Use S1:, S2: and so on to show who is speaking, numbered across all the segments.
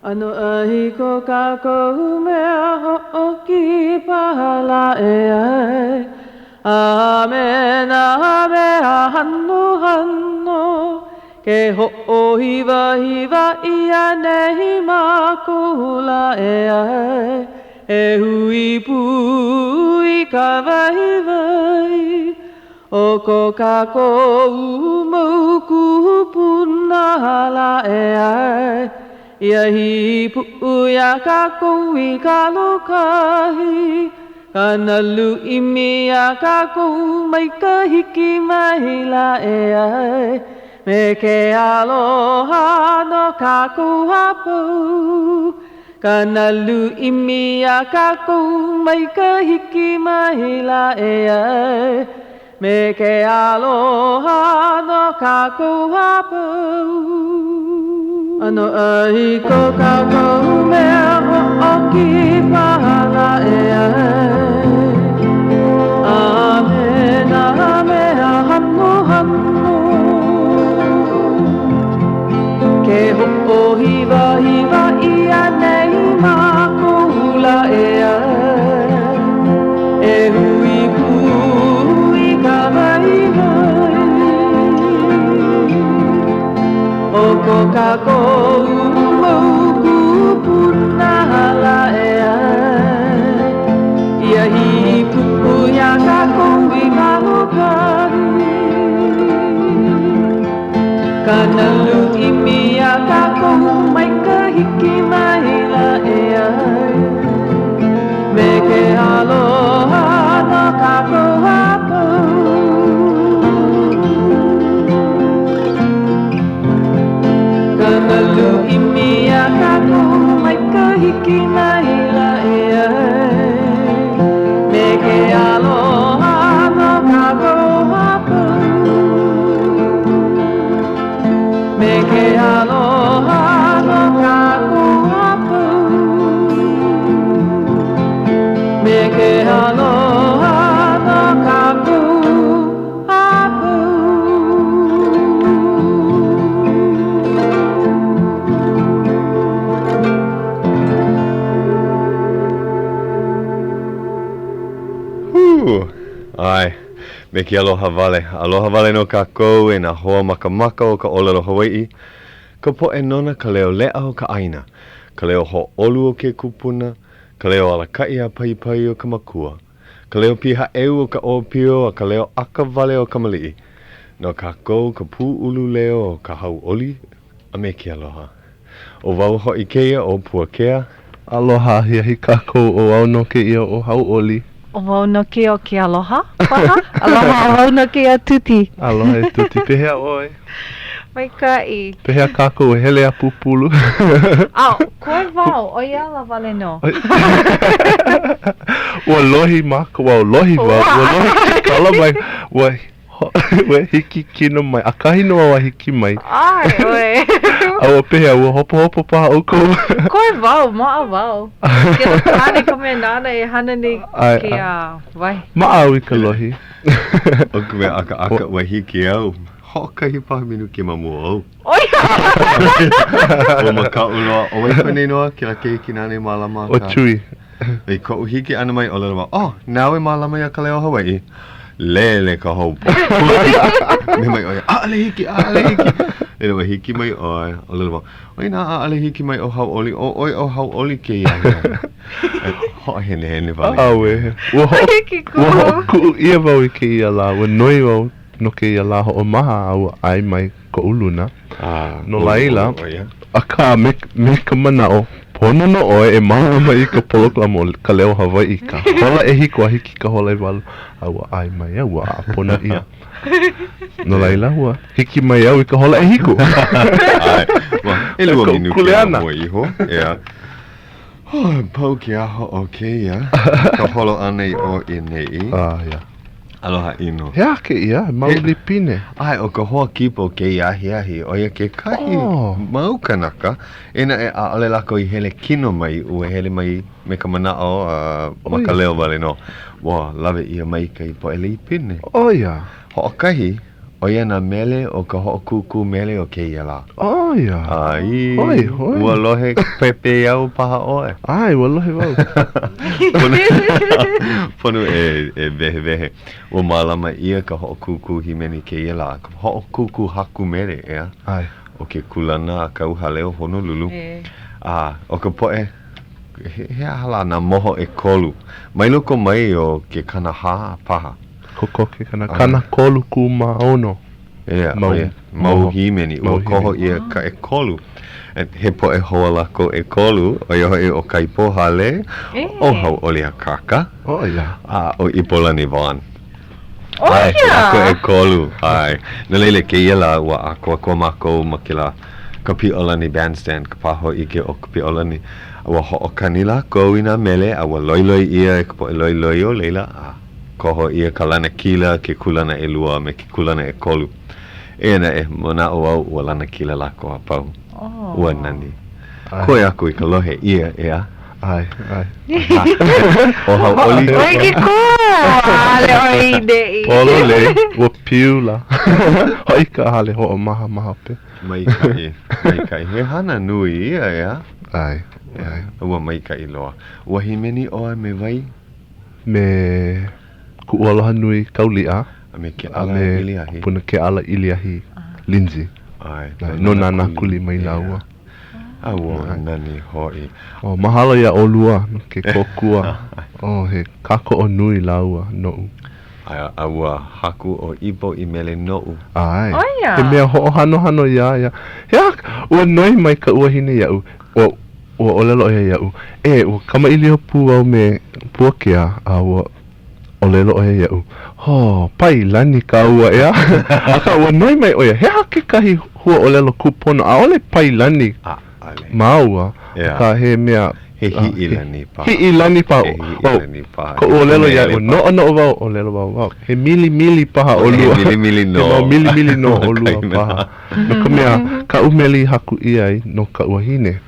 S1: ʻAnoʻai ko kākou mea hoʻokipa lā ʻeā A me nā mea hanohano Ke hoʻohiwahiwa ʻia nei mākou lā ʻeā E hui pū i ka waiwai O ko kākou mau kūpuna lā ʻeā Ia hīpuʻu iā kākou i ka lōkahi Ka nalu ʻimi iā kākou mai ka hiki mai lā ʻeā Me ke aloha no kākou a pau Ka nalu ʻimi iā kākou mai ka hiki mai lā ʻeā Me ke aloha no kākou a pau. ʻAnoʻai ko kākou mea hoʻokipa lā ʻeā A me nā mea hanohano Ke hoʻohiwahiwa ʻia nei mākou lā ʻeā E hui pū i ka waiwai O ko kākou mau kūpuna lā ʻeā Ia hīpuʻu iā kākou i ka lōkahi Ka nalu ʻimi iā kākou mai ka hiki mai lā ʻeā Me ke aloha no kākou a pau Ka nalu ʻimi iā kākou mai ka hiki mai lā ʻeā Me ke aloha no kākou a pau Me ke aloha no kākou a pau Me ke aloha no kākou a pau.
S2: Hū! ʻAe, me ke aloha wale. Aloha wale nō kākou e nā hoa makamaka o ka ʻōlelo Hawaiʻi, ka poʻe nona ka leo leʻa o ka ʻāina, ka leo hōʻolu o ke kupuna, ka leo alakaʻi a paipai o ka makua, ka leo pihaʻeu o ka ʻōpio a ka leo ʻaka wale o kamaliʻi. No kākou ka pūʻulu leo o ka hauʻoli a me ke aloha. ʻO wau hoʻi kēia ʻo Puakea.
S3: Aloha ahiahi kākou, ʻo au nō kēia ʻo Hauʻoli.
S4: ʻO wau nō kēia ʻo Kealoha, paha. Aloha, ʻo wau nō kēia ʻo Tuti.
S3: Aloha e Tuti, pehea ʻoe?
S4: Maikaʻi.
S3: Pehea kākou e hele a pūpulu?
S4: A, koe wau, ʻo ia ala wale nō.
S3: Ua lohi mākou, ua lohi wau, ua lohi ke kala mai, ua Ua hiki kino mai, ʻakahi nō au a hiki mai.
S4: ʻAe ʻoe.
S3: A ua pehea, ua hopohopo paha ʻoukou?
S4: Koe wau, maʻa wau. Kēlā kāne ka mea nāna e hana nei kēia wahi.
S3: Maʻa au i ka lohi.
S2: ʻO ka mea ʻakaʻaka, ua hiki au. Hoʻokahi paha minuke ma mua ou.
S4: ʻO ia!
S2: Ua makaʻu loa. ʻO wai kona inoa, kēlā keiki nāna i mālama?
S3: ʻO Chewy.
S2: I koʻu hiki ʻana mai, ʻōlelo wau, Oh, nāu e mālama iā Ka Leo Hawaiʻi. Lele ka houpo. Mea mai ʻo ia, ʻAʻole hiki, ʻaʻole hiki. Laila ua hiki mai ʻoe, ʻōlelo wau, ʻO inā ʻaʻole hiki mai ʻo Hauʻoli, ʻo ʻoe ʻo Hauʻoli kēia ahiahi. Hoʻohenehene wale.
S3: Auē. Ua hoʻo, ua hoʻokuʻu ʻia wau i kēia lā. Ua noi wau no kēia lā hoʻomaha a ua ʻae mai koʻu luna. No laila, akā, me, me ka manaʻo, pono nō ʻoe e mālama i ka polokalamu ʻo Ka Leo Hawaiʻi i ka hola ʻehiku a hiki ka hola ʻewalu, a ua ʻae mai au, ua ʻāpono ʻia. No laila, ua hiki mai au i ka hola ʻehiku.
S2: ʻAe, ua ʻelua minuke ma mua iho, ʻeā. Oh, pau ke aho o kēia, ka holo ʻana i ʻō i ʻaneʻi.
S3: Ah, ia.
S2: Aloha ʻino.
S3: He aha kēia? He mau lipine.
S2: ʻAe, ʻo ka hoa kipa o kēia ahiahi, ʻo ia kekahi oh. mau kanaka, inā e ʻaʻole lākou i hele kino mai, ua hele mai me ka manaʻo uh, ma ka leo wale nō. Ua lawe ʻia mai kahi poʻe lei pine.
S3: ʻO ia.
S2: Hoʻokahi. ʻO ia nā mele o ka hoʻokūkū mele o kēia lā.
S3: ʻO ia.
S2: ʻAe.
S3: Hoi, hoi.
S2: Ua lohe pepeiao paha ʻoe.
S3: ʻAe, ua lohe wau.
S2: Pono, pono e, e wehewehe. Ua mālama ʻia ka hoʻokūkū hīmeni kēia lā, ka hoʻokūkū haku mele, ʻeā?
S3: ʻAe.
S2: O ke kūlana a kauhale o Honolulu.
S4: E.
S2: A ʻo ka poʻe, he, he aha lā nā moho ʻekolu, mai loko mai o ke 40 paha.
S3: Kokoke kana 36.
S2: Ea,
S3: Mau,
S2: ʻo ia, mau
S3: moho.
S2: hīmeni, ua
S3: Mau
S2: koho
S3: hīmeni.
S2: ʻia ka ʻekolu. He poʻe hoa lākou ʻekolu, ʻo ia hoʻi ʻo Kaipo Hale, ʻo Hauʻoli Akaka,
S3: ʻO ia.
S2: a ʻo Ipolani Vaughn.
S4: ʻO
S2: ʻAe,
S4: ia!
S2: lākou ʻekolu, ʻae. No laila, kēia lā, ua ʻākoakoa mākou ma kēlā Kapiʻolani Bandstand, ka pā hōʻike o Kapiʻolani. Ua hoʻokani lākou i nā mele, a ua loiloi ʻia e ka poʻe loiloi o laila, a koho ʻia ka lanakila, ke kūlana ʻelua, a me ke kūlana ʻekolu. Eia naʻe, manaʻo au ua lanakila lākou a pau. Ua nani. Koe aku i ka lohe ʻia, ʻeā?
S3: ʻAe, ʻae.
S2: ʻO Hauʻoli.
S4: ʻOi ke kū! ʻAʻole ʻoe i neʻi.
S3: Pololei, ua piula. Hoʻi ka hale hoʻomaha ma hope.
S2: Maikaʻi, maikaʻi. He hana nui ia, ʻeā?
S3: ʻAe, ʻae.
S2: Ua maikaʻi loa. Ua hīmeni ʻoe me wai?
S3: Me kuʻu aloha nui Kauliʻa.
S2: A me Keʻala
S3: A me
S2: ʻIliahi.
S3: Kupuna Keʻala ʻIliahi Lindsay.
S2: ʻAe.
S3: No Nānākuli mai lāua.
S2: A ua nani hoʻi.
S3: Oh, mahalo iā ʻolua no ke kōkua. Oh, he kākoʻo nui lāua noʻu.
S2: A, a ua haku ʻo Ipo i mele noʻu.
S3: ʻAe.
S4: ʻO ia.
S3: He mea hoʻohanohano iā ia. He aha, ua noi mai kaʻu wahine iaʻu, ua, ua ʻōlelo ʻo ia iaʻu, E, ua kamaʻilio pū au me Puakea, a ua ʻōlelo ʻo ia iaʻu, Hō, pailani kāua, ʻeā? Akā, ua noi mai ʻo ia, he aha kekahi huaʻōlelo kūpono, ʻaʻole pailani māua, akā he mea
S2: He hiʻilani paha.
S3: Hiʻilani paha.
S2: He hiʻilani paha.
S3: Koʻu ʻōlelo iā ia, noʻonoʻo wau, ʻōlelo wau, wau, he milimili paha ʻolua.
S2: He milimili nō.
S3: He mau milimili nō ʻolua paha. No ka mea, kaʻu mele i haku ʻia ai no kaʻu wahine,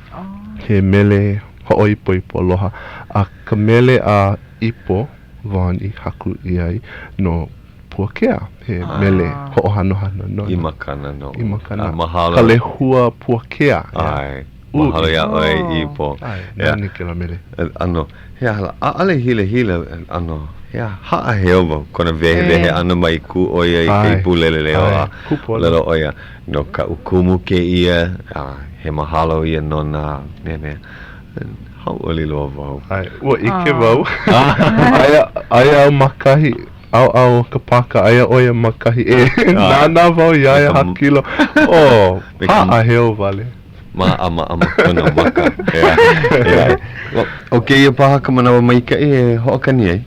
S3: he mele hoʻoipoipo aloha, a ka mele a Ipo Vaughn i haku ʻia ai no Puakea, he mele hoʻohanohano nona.
S2: I makana nō.
S3: I makana.
S2: A mahalo.
S3: Ka lehua puakea.
S2: ʻAe. Mahalo iā ʻoe, Ipo.
S3: ʻAe, nani kēlā mele.
S2: ʻAno, he aha lā, ʻaʻole hilahila, ʻano, he aha, haʻaheo wau kona wehewehe ʻana mai kū ʻo ia i ka ipulele leo a ʻōlelo ʻo ia, no kaʻu kumu kēia, a he mahalo ia nona, mea mea. Hauʻoli loa wau.
S3: ʻAe, ua ʻike wau. Aia, aia au ma kahi ʻaoʻao o ka pāka, aia ʻo ia ma kahi ʻē. Nānā wau iā ia hakilo. Oh, haʻaheo wale.
S2: Māʻamaʻama kona maka. ʻEā, ʻeā. ʻO kēia paha ka manawa maikaʻi e hoʻokani ai.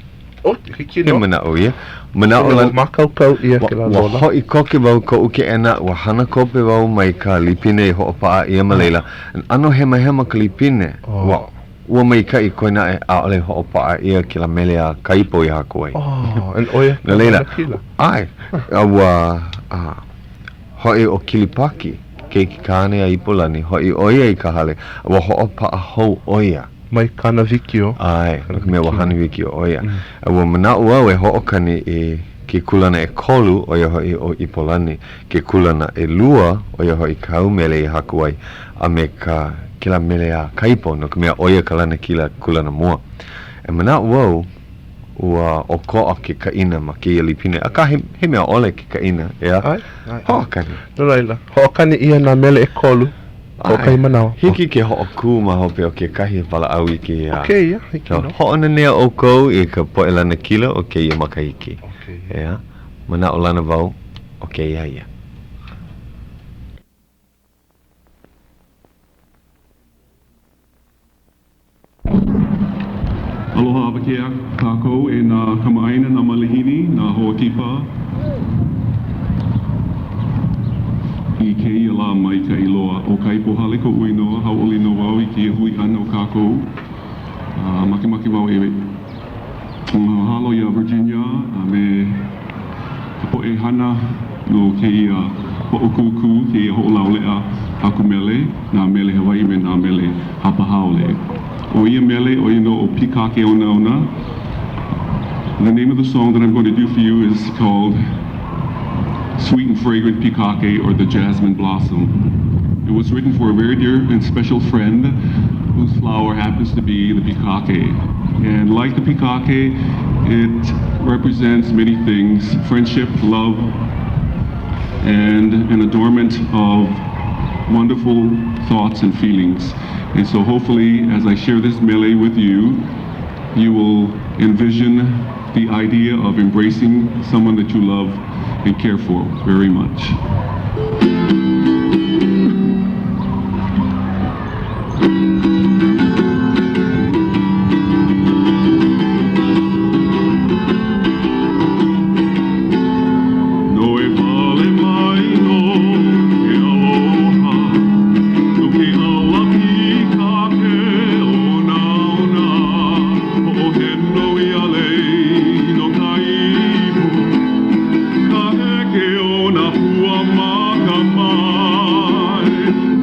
S3: Oh, hiki nō.
S2: He manaʻo ia. Manaʻo
S3: Ua mākaukau ʻia kēlā
S2: Ua
S3: lola.
S2: hoʻi koke wau koʻu keʻena, ua hana kope wau mai ka lipine i hoʻopaʻa ʻia ma laila. ʻAno hemahema ka lipine. Ua, ua maikaʻi koe naʻe ʻaʻole hoʻopaʻa ʻia kēlā mele a Kaipo i haku ai.
S3: Oh, and ʻo ia
S2: No laila,
S3: lanakila.
S2: ʻae, a ua a, hoʻi ʻo Kilipaki, keiki kāne a Ipolani, hoʻi ʻo ia i ka hale, a ua hoʻopaʻa hou ʻo ia.
S3: Mai kāna wikiō.
S2: ʻAe, no ka mea ua hana wikiō ʻo ia. A ua manaʻo au e hoʻokani i ke kūlana ʻekolu, ʻo ia hoʻi ʻo Ipolani, ke kūlana ʻelua, ʻo ia hoʻi kāu mele i haku ai, a me ka kēlā mele a Kaipo, no ka mea ʻo ia ka lanakila kūlana mua. E manaʻo au, ua ʻokoʻa ke kaʻina ma kēia lipine, akā he, he mea ʻole ke kaʻina, ʻeā?
S3: ʻAe, ʻae.
S2: Hoʻokani.
S3: No laila, hoʻokani ʻia nā mele ʻekolu. Hoʻokahi manawa.
S2: Hiki ke hoʻokū ma hope o kekahi walaʻau iki iā.
S3: ʻO kēia, hiki nō.
S2: Hoʻonanea ʻoukou i ka poʻe lanakila o kēia makahiki.
S3: ʻO kēia.
S2: ʻEā, manaʻolana wau, ʻo kēia ia.
S5: Aloha awakea kākou e nā kamaʻāina, nā malihini, nā hoa kipa i kēia lā maikaʻi loa. ʻO Kaipo Hale koʻu inoa, hauʻoli nō wau i kēia hui ʻana o kākou. A makemake wau e mahalo iā Virginia a me ka poʻe hana no kēia hoʻokūkū, kēia hoʻolauleʻa haku mele, nā mele Hawaiʻi me nā mele hapa haole. ʻO ia mele, ʻo ia nō ʻo Pīkake Onaona. The name of the song that I'm going to do for you is called sweet and fragrant pikake or the jasmine blossom. It was written for a very dear and special friend whose flower happens to be the pikake. And like the pikake, it represents many things friendship, love, and an adornment of wonderful thoughts and feelings. And so hopefully, as I share this mele with you, you will envision the idea of embracing someone that you love and care for very much. Noe wale mai nō ke aloha No ke ʻala pīkake onaona Hoʻoheno ia lei no ka ipo Ka heke o nā pua makamae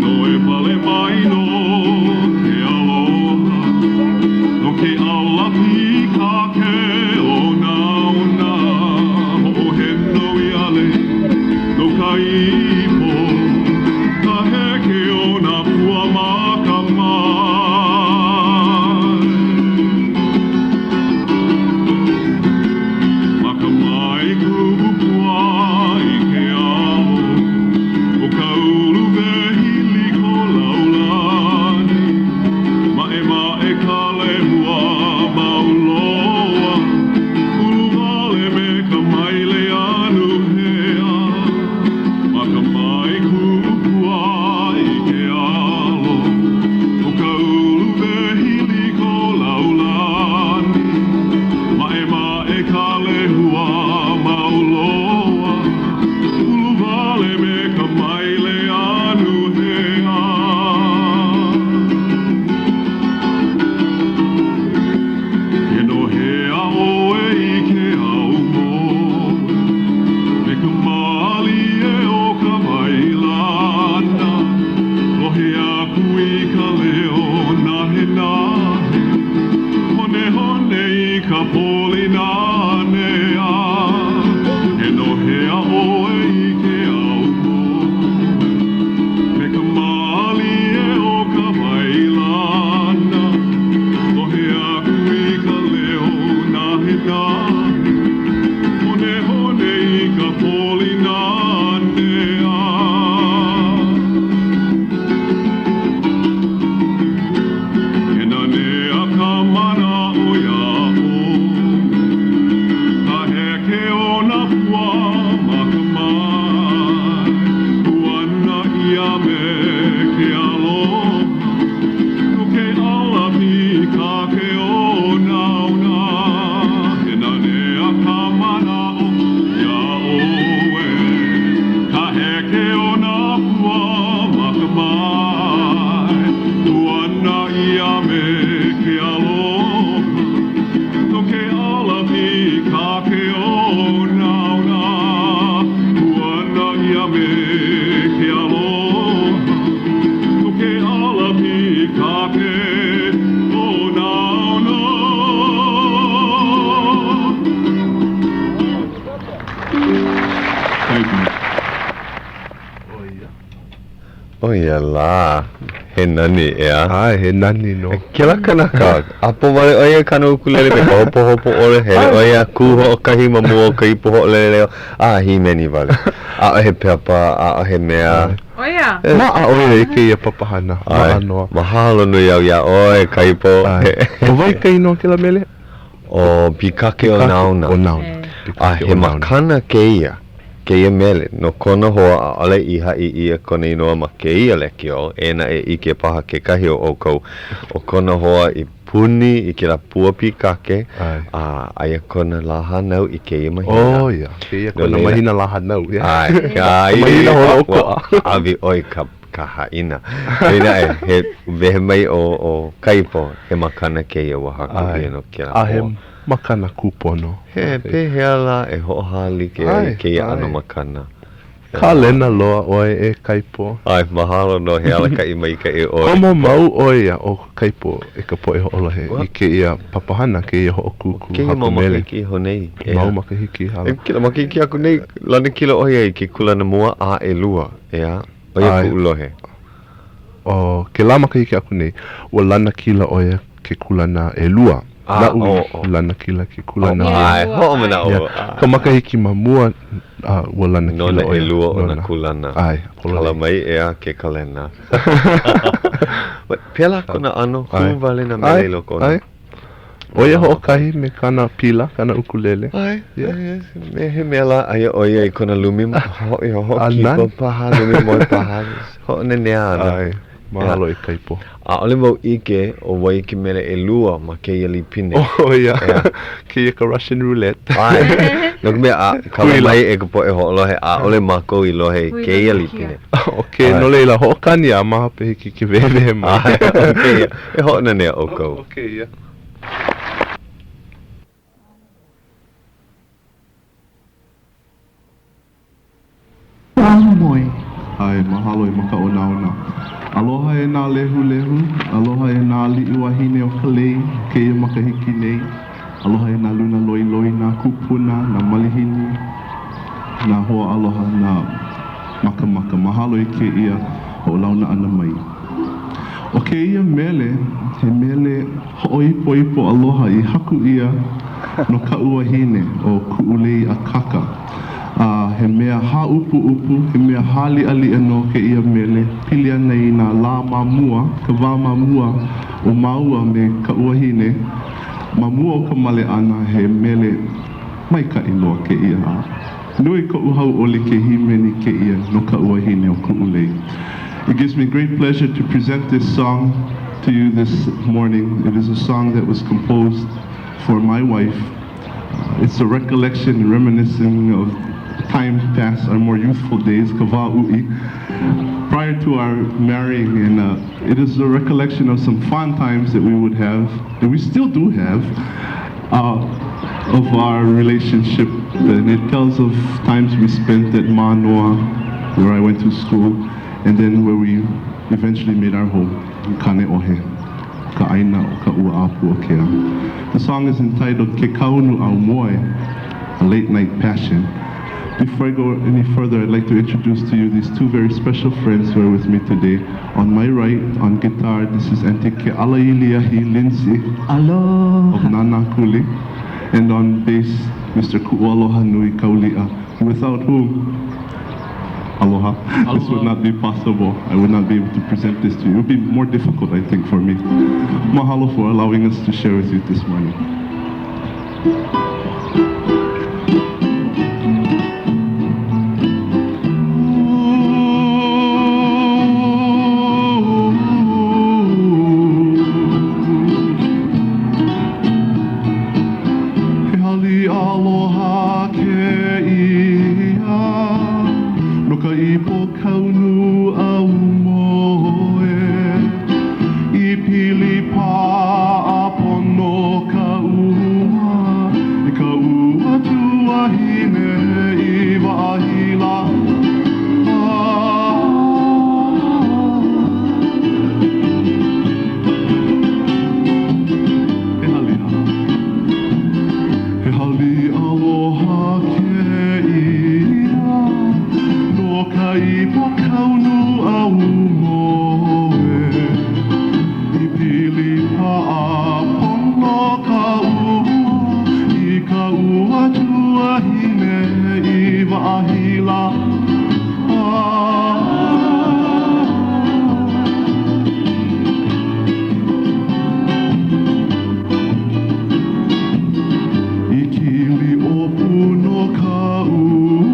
S5: Noe wale mai nō ke aloha No ke ʻala pīkake onaona Hoʻoheno ia lei no ka ipo Ka heke o nā pua makamae Makamae kuʻu pua i ke alo ʻO ka uluwehi liko laulani Maʻemaʻe ka lehua mau loa Ulu wale me ka maile anuhea Makamae kuʻu pua i ke alo ʻO ka uluwehi liko laulani Maʻemaʻe ka lehua mau loa Ulu wale me ka maile anuhea Ke nohea ʻoe i ke aumoe Me ka mālie o ka wai lana Lohe aku i ka leo nahenahe Honehone i ka poli nanea Ke nohea ʻoe i ke aumoe Me ka mālie o ka wai lana Lohe aku i ka leo nahenahe Honehone i ka poli nanea Ke nanea ka manaʻo iā ʻoe Ka heke o nā pua makamae Puana ʻia me ke aloha No ke ʻala pīkake onaona Ke nanea ka manaʻo iā ʻoe Ka heke o nā pua makamae Puana ʻia me ke aloha No ke ʻala pīkake onaona Puana ʻia me ke aloha No ke ʻala pīkake onaona Thank you.
S2: ʻO ia lā, he nani, ʻeā?
S3: ʻAe, he nani nō.
S2: Kēlā kanaka, ʻapo wale ʻo ia i kāna ʻukulele me ka hopohopo ʻole, hele ʻo ia kū hoʻokahi ma mua o ka ipu hoʻolele leo, a hīmeni wale. ʻAʻohe pepa, ʻaʻohe mea.
S4: ʻO ia.
S3: Maʻa ʻo ia i kēia papahana. Maʻa nō.
S2: Mahalo nui au iā ʻoe, Kaipo.
S3: ʻAe. ʻO wai ka inoa o kēlā mele?
S2: ʻO Pīkake Onaona.
S3: Onaona.
S2: A he makana kēia, kēia mele, no kona hoa ʻaʻole i haʻi ʻia kona inoa ma kēia lekiō, eia naʻe ʻike paha kekahi o ʻoukou, ʻo kona hoa i puni i kēlā pua pīkake, a aia kona lā hānau i kēia mahina.
S3: ʻO ia, kēia kona mahina lā hānau.
S2: ʻAe,
S3: ka mahina holoʻokoʻa.
S2: ʻAwe ʻoe i ka ka haʻina. Eia naʻe, he wehe mai ʻo, ʻo Kaipo, he makana kēia ua haku ʻia no kēlā
S3: A he makana kūpono.
S2: He pehea lā e hoʻohālike ai i kēia ʻano makana?
S3: Kalena loa ʻoe e Kaipo.
S2: ʻAe, mahalo nō he alakaʻi maikaʻi ʻoe.
S3: Komo mau ʻo ia ʻo Kaipo e ka poʻe hoʻolohe i kēia papahana, kēia hoʻokūkū
S2: Kēia mau
S3: haku mele.
S2: makahiki iho nei, ʻeā.
S3: Mau makahiki hala.
S2: E kēlā makahiki aku nei, lanakila ʻo ia i ke kūlana mua a ʻelua, ʻeā. ʻO ia kuʻu lohe.
S3: ʻO kēlā makahiki aku nei, ua lanakila ʻo ia ke kūlana ʻelua. Naʻu i lanakila ke kūlana.
S2: ʻAe, hoʻomanaʻo.
S3: Ka makahiki ma mua, ua lanakila
S2: ʻo ia. Nona ʻelua o nā kūlana.
S3: ʻAe.
S2: Hala mai, ʻeā, ke kalena. But pēlā kona ʻano, hū wale nā mele i loko ona.
S3: ʻAe. ʻO ia hoʻokahi me kāna pila, kāna ʻukulele.
S2: ʻAe, me he mea lā, aia ʻo ia i kona lumi hoʻokipa paha, lumi moe paha, hoʻonanea ana.
S3: ʻAe, mahalo e Kaipo.
S2: ʻAʻole wau ʻike ʻo wai ke mele ʻelua ma kēia lipine.
S3: ʻO ia, kēia ka Russian roulette.
S2: ʻAe, no ka mea, a kala mai e ka poʻe hoʻolohe, ʻaʻole mākou i lohe i kēia lipine.
S3: Okay, no laila, hoʻokani a ma hope hiki ke wehewehe mai.
S2: ʻAe, okay. E hoʻonanea ʻoukou.
S3: Okay, yeah. ʻAe, mahalo e Makaonaona. Aloha e nā lehulehu, aloha e nā aliʻi wahine o ka lei o kēia makahiki nei, aloha e nā luna loiloi, nā kūpuna, nā malihini, nā hoa aloha, nā makamaka. Mahalo i kēia hoʻolauna ʻana mai. ʻO kēia mele, he mele hoʻoipoipo aloha i haku ʻia no kaʻu wahine ʻo Kuʻulei Akaka. A he mea hāʻupuʻupu, he mea hāliʻaliʻa nō kēia mele, pili ana i nā lā ma mua, ka wā ma mua o māua me kaʻu wahine. Ma mua o ka male ʻana, he mele maikaʻi loa kēia. A nui koʻu hauʻoli ke hīmeni kēia no kaʻu wahine ʻo Kuʻulei. It gives me great pleasure to present this song to you this morning. It is a song that was composed for my wife. It's a recollection and reminiscing of time past, our more youthful days, ka wā uʻi, prior to our marrying. And it is a recollection of some fond times that we would have, and we still do have, of our relationship. And it tells of times we spent at Manoa, where I went to school, and then where we eventually made our home in Kaneohe, ka ʻāina o ka ua ʻĀpuakea. The song is entitled Ke Kaunu Aumoe, A Late Night Passion. Before I go any further, I'd like to introduce to you these two very special friends who are with me today. On my right, on guitar, this is Auntie Kealailiahi Lindsay
S1: Aloha.
S3: of Nanakuli, and on bass, Mr. Ku'ualoha Nui Kauli'a, without whom, aloha, aloha, this would not be possible. I would not be able to present this to you. It would be more difficult, I think, for me. Mahalo for allowing us to share with you this morning. He hali aloha kēia no ka ipo kaunu aumoe i pili paʻa pono ka ua i ka ua tuahine i Waʻahila. He hali He hali aloha kēia no ka ipo kaunu aumoe i pili paʻa pono ka ua i ka ua tuahine i Waʻahila. I kiliʻopu no ka ua,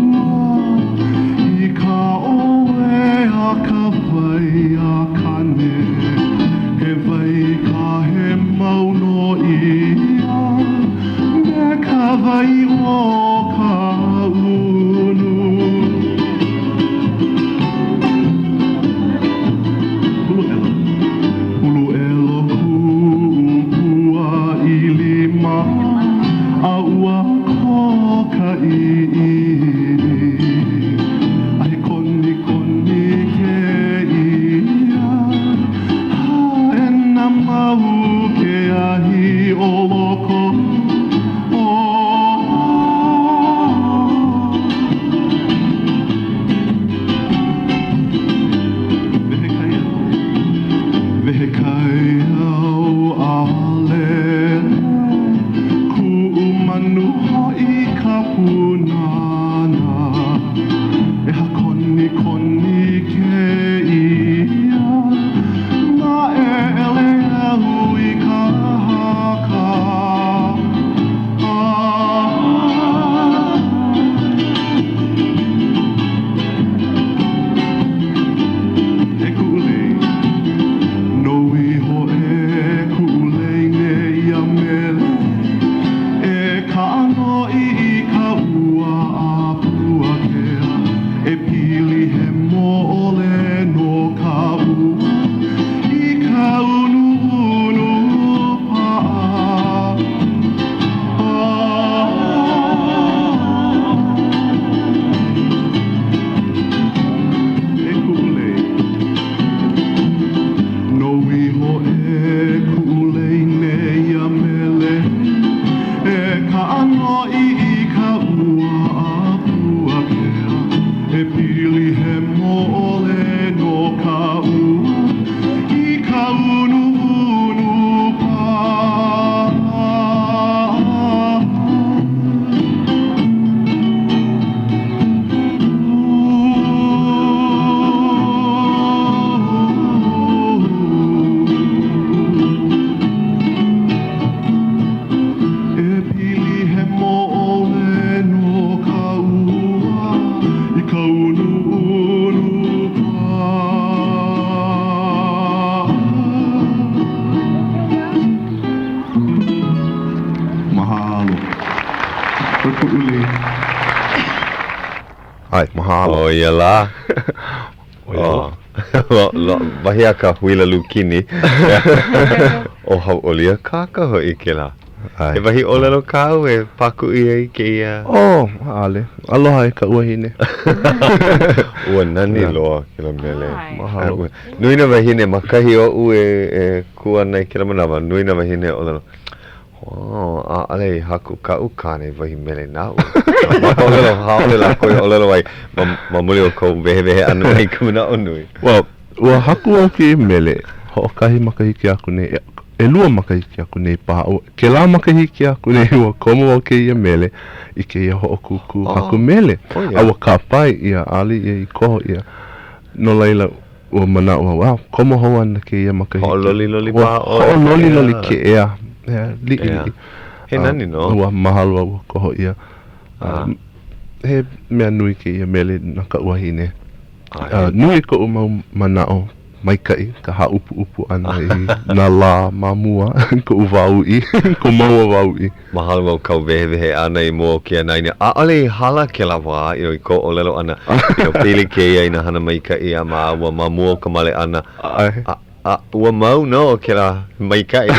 S3: i ka ʻoē a ka wai a Kane, he wai kahe mau nō ia me ka wai.
S5: pau ke ahi o loko Wehe kai au, wehe kai au a lele Kuʻu manu hoʻi ka pūnana ʻEha konikoni kēia Naʻeʻele au i ka haka E kuʻu lei, nou iho e kuʻu lei nēia mele E kānoʻi i ka ua a puakea E pili hemo ʻole nō ka ua I ka ʻunuʻunu paʻa E kuʻu lei, nou iho e kuʻu lei nēia mele E kānoʻi i ka ua a puakea E pili hemo ʻole nō ka ua I ka ʻunuʻunu paʻa. E pili hemo ʻole nō ka ua i ka ʻunuʻunu paʻa. Mahalo. E kuʻu lei.
S3: ʻAe, mahalo.
S2: ʻO ia lā.
S3: ʻO ia lā.
S2: Wahi a ka huila Lukini, ʻo Hauʻoli Akāka hoʻi kēlā. He wahi ʻōlelo kāu e pākuʻi ai kēia?
S3: Oh, ʻaʻole. Aloha e kaʻu wahine.
S2: Ua nani loa kēlā mele.
S3: Mahalo.
S2: Nui nā wāhine ma kahi oʻu e kū ana i kēlā manawa, nui nā wāhine ʻōlelo, Oh, ʻaʻole i haku kaʻu kāne i wahi mele naʻu. Ma ka ʻōlelo haole lākou i ʻōlelo ai ma, ma muli o kou wehewehe ʻana mai i ka manaʻo nui.
S3: Well, ua haku au kēia mele hoʻokahi makahiki aku nei, ʻelua makahiki aku nei paha. Kēlā makahiki aku nei ua komo au kēia mele i kēia hoʻokūkū haku mele. A ua kāpae ʻia, ʻaʻole ia i koho ʻia. No laila, Ua manaʻo au, ah, komo hou ana kēia makahiki.
S2: Hoʻololiloli paha ʻoe.
S3: Hoʻololiloli ke ea. Ea, liʻiliʻi.
S2: He nani nō.
S3: Ua mahalo au ua koho ʻia. He mea nui kēia mele na kaʻu wahine. Nui koʻu mau manaʻo maikaʻi ka hāʻupuʻupu ʻana i nā lā ma mua, koʻu wā uʻi, ko māua wā uʻi.
S2: Mahalo wau kau wehewehe ʻana i mua o ke anaina. ʻAʻole i hala kēlā wā, you know, i kou ʻōlelo ʻana, you know, pili kēia i nā hana maikaʻi a māua ma mua o ka male ʻana.
S3: ʻAe.
S2: A, a ua mau nō kēlā maikaʻi.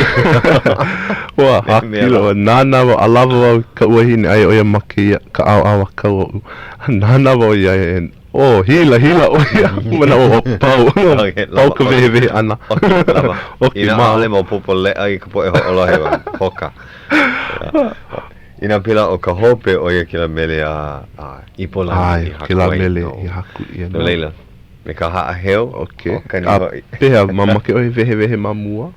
S3: Ua hākilo, ua nānā wau, ʻalawa wau i kaʻu wahine, aia ʻo ia ma kēia, ka ʻaoʻao ʻākau oʻu. Nānā wau iā ia e Oh, hila, hila ʻo ia. Manaʻo ua pau. Pau ka wehewehe ʻana.
S2: Okay, lawa.
S3: Okay,
S2: Inā ʻaʻole maopopo leʻa i ka poʻe hoʻolohe, hoka. Inā pēlā ʻo ka hope, ʻo ia kēlā mele a, a Ipolani i haku ai.
S3: Kēlā mele i haku ʻia.
S2: No laila, me ka haʻaheo,
S3: okay.
S2: hoʻokani hoʻi.
S3: Pehea, mamake ʻoe e wehewehe ma mua?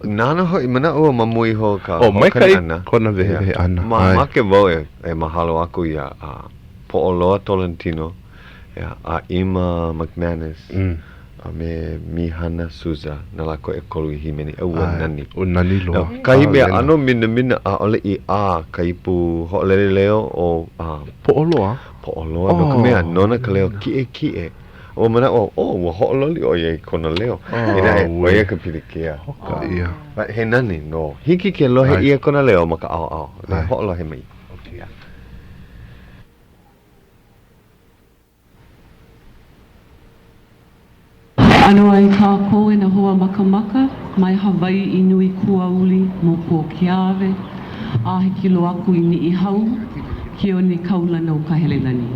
S2: Nāna hoʻi, manaʻo au ma mua iho o ka
S3: oh,
S2: hoʻokani ʻana.
S3: Maikaʻi kona wehewehe ʻana.
S2: Mamake wau e, e mahalo aku iā Poʻoloa Tolentino, a Ima McManus, a me Mihana Souza, na lākou ʻekolu i hīmeni. Ua nani.
S3: Ua nani loa.
S2: Kahi mea ʻano minamina, ʻaʻole i ʻā ka ipu hoʻolele leo o
S3: Poʻoloa.
S2: Poʻoloa, no ka mea, nona ka leo kiʻekiʻe. Ua manaʻo au, oh, ua hoʻololi ʻo ia i kona leo. Inā e, ʻo ia ka pilikia.
S3: Hoka ʻia.
S2: He nani nō. Hiki ke lohe ʻia kona leo ma ka ʻaoʻao. Hoʻolohe mai.
S1: Aloha i kākou e nā hoa makamaka mai Hawaiʻi nui kuauli moku o Keawe a hiki loa aku i Niʻihau, ke one kaulana o Kahelelani.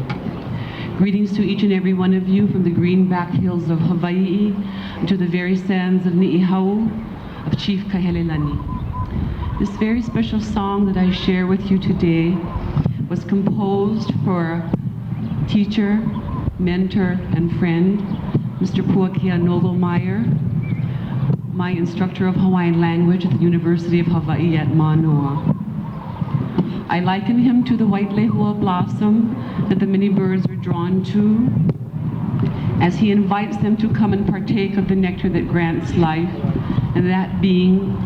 S1: Greetings to each and every one of you from the green back hills of Hawaiʻi to the very sands of Niʻihau. of Chief Kahelelani. This very special song that I share with you today was composed for teacher, mentor, and friend, Mr. Puakea Nogelmeier, my instructor of Hawaiian language at the University of Hawaii at Manoa. I liken him to the white lehua blossom that the many birds are drawn to as he invites them to come and partake of the nectar that grants life, and that being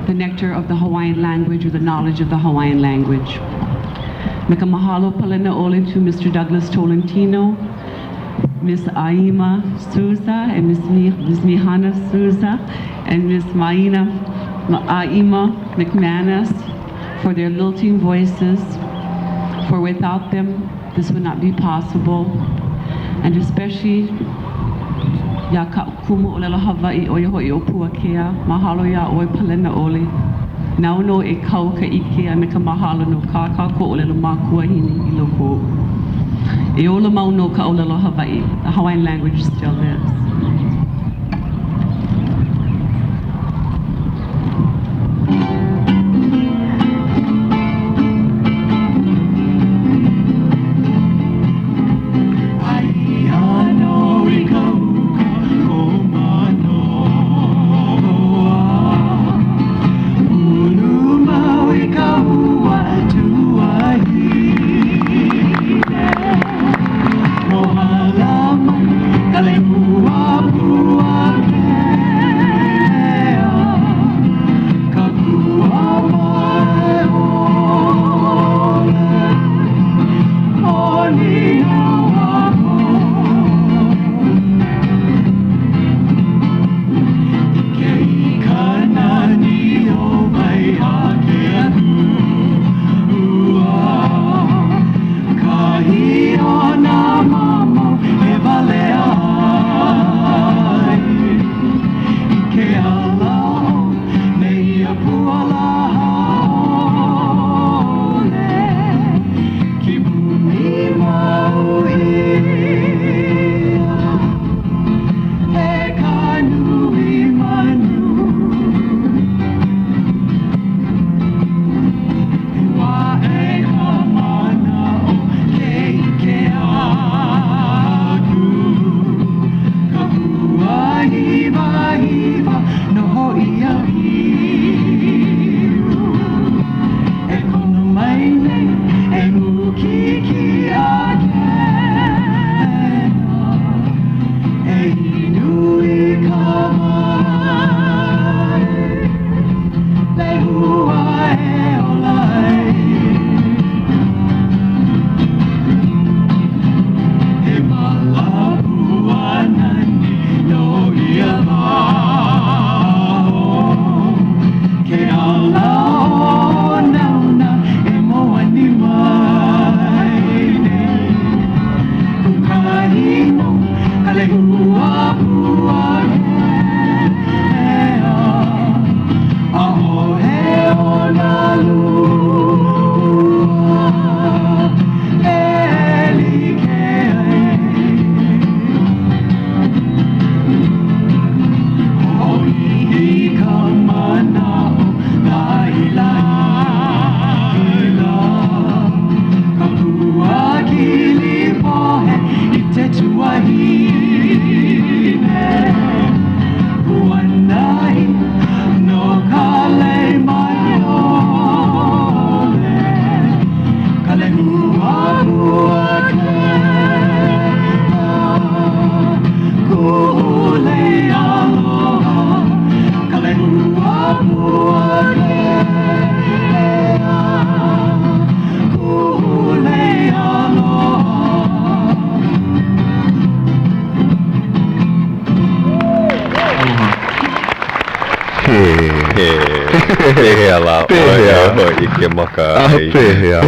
S1: the nectar of the Hawaiian language or the knowledge of the Hawaiian language. Me ka mahalo palena ole to Mr. Douglas Tolentino, Miss Aima Souza, and Miss, Mi- Ms. Mihana Souza, and Miss Maina Aima McManus for their lilting voices, for without them, this would not be possible. And especially iā kaʻu kumu ʻōlelo Hawaiʻi ʻo ia hoʻi ʻo Puakea, mahalo iā ʻoe palena ʻole. Nāu nō e kau ka ʻike a me ka mahalo no kā kākou ʻōlelo makuahine i loko oʻu. E ola mau nō ka ʻōlelo Hawaiʻi. The Hawaiian language still lives.
S2: Pehea lā ʻoe e hōʻike maka ai?
S3: Pehea?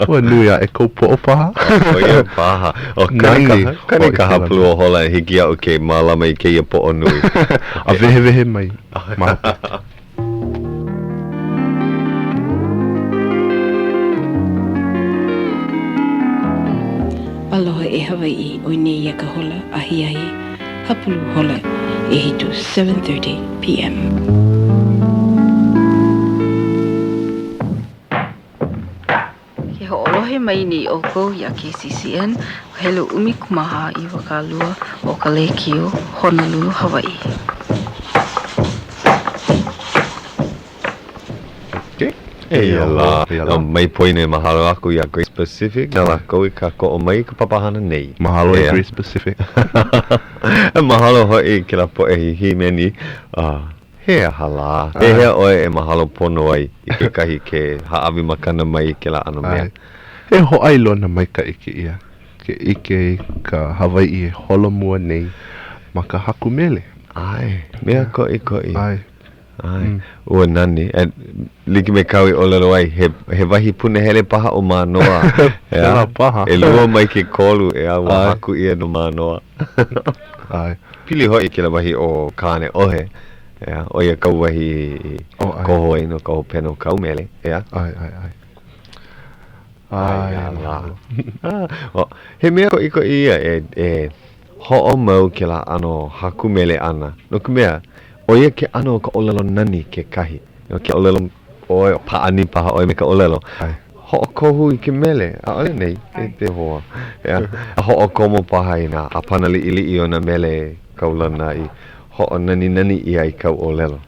S3: Ua nui aʻe kou poʻo paha?
S2: ʻO ia paha. ʻO
S3: Nani.
S2: Kani ka hapulu o hola e hiki iaʻu ke mālama i kēia poʻo nui.
S3: A wehewehe mai ma hope.
S6: Aloha e Hawaiʻi, ʻoi nei ia ka hola ahiahi hapulu hola ʻehiku, 7:30 PM. mai nei ʻoukou iā KCCN, helu 14 22 o ka lēkiō, Honolulu, Hawaiʻi.
S2: Eia lā, mai poina e mahalo aku iā Grace Pacific na lākou i kākoʻo mai i ka papahana nei.
S3: Mahalo e Grace Pacific.
S2: Mahalo hoʻi i kēlā poʻe i hīmeni. He aha lā? Pehea ʻoe e mahalo pono ai i kekahi ke hāʻawi makana mai i kēlā ʻano mea?
S3: He hōʻailona maikaʻi kēia, ke ʻike i ka Hawaiʻi e holomua nei ma ka haku mele.
S2: ʻAe, mea koʻikoʻi. ʻAe. ʻAe. Ua nani. E like me kāu i ʻōlelo ai, he, he wahi punahele paha ʻo Mānoa.
S3: Pēlā paha.
S2: ʻElua mai ke kolu, ʻeā, ua haku ʻia no Mānoa.
S3: ʻAe.
S2: Pili hoʻi kēlā wahi ʻo Kāneʻohe, ʻeā, ʻo ia kau wahi i koho ai no ka hopena o kāu mele, ʻeā?
S3: ʻAe, ʻae, ʻae.
S2: ʻAe, lā. He mea koʻikoʻi ia e, e hoʻomau kēlā ʻano haku mele ʻana, no ka mea, ʻo ia ke ʻano o ka ʻōlelo nani kekahi. No ke ʻōlelo ʻoe, pāʻani paha ʻoe me ka ʻōlelo. Hoʻokohu i ke mele, ʻaʻole anei, e te hoa. ʻEā, a hoʻokomo paha i nā ʻāpana liʻiliʻi o nā mele kaulana i hoʻonaninani ʻia ai kāu ʻōlelo.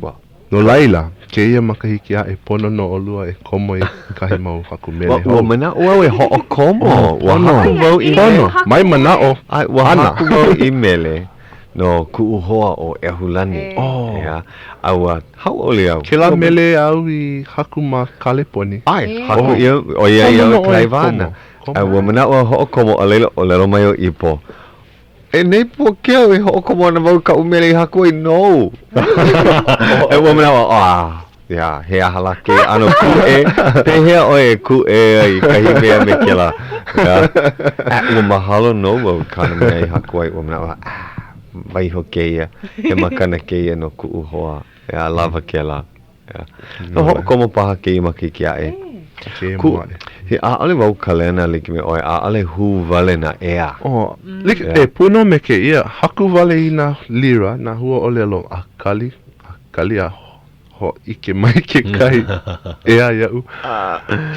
S3: Well. No laila, kēia makahiki aʻe, pono nō ʻolua e komo i kahi mau haku mele hou.
S2: Ua manaʻo au e hoʻokomo. Ua haku wau i mele.
S3: Pono, mai manaʻo.
S2: ʻAe, ua haku wau i mele no kuʻu hoa ʻo ʻEhulani. ʻEā, a ua hauʻoli au.
S3: Kēlā mele āu i haku ma Kaleponi.
S2: ʻAe, haku ʻia, ʻoiai au e kalaiwa ana. A ua manaʻo au hoʻokomo, a laila, ʻōlelo mai ʻo Ipo, E nei Pōkea, e hoʻokomo ana wau i kaʻu mele i haku ai nou. E ua manaʻo au, ah, ʻeā, he aha lā kēia ʻano kūʻē? Pehea ʻoe e kūʻē ai i kahi mea me kēlā? ʻEā, a ua mahalo nō wau i kāna mea i haku ai, ua manaʻo au, ah, waiho kēia, he makana kēia no kuʻu hoa, ʻeā, lawa kēlā. ʻEā. No hoʻokomo paha kēia makahiki aʻe.
S3: Kēia mua aʻe.
S2: He ʻaʻole wau kalena like me ʻoe, ʻaʻole hū wale nā ea.
S3: Oh, like, e pū nō me kēia, haku wale i nā lira, nā huaʻōlelo a kali, a kali a hōʻike mai kekahi ea iaʻu.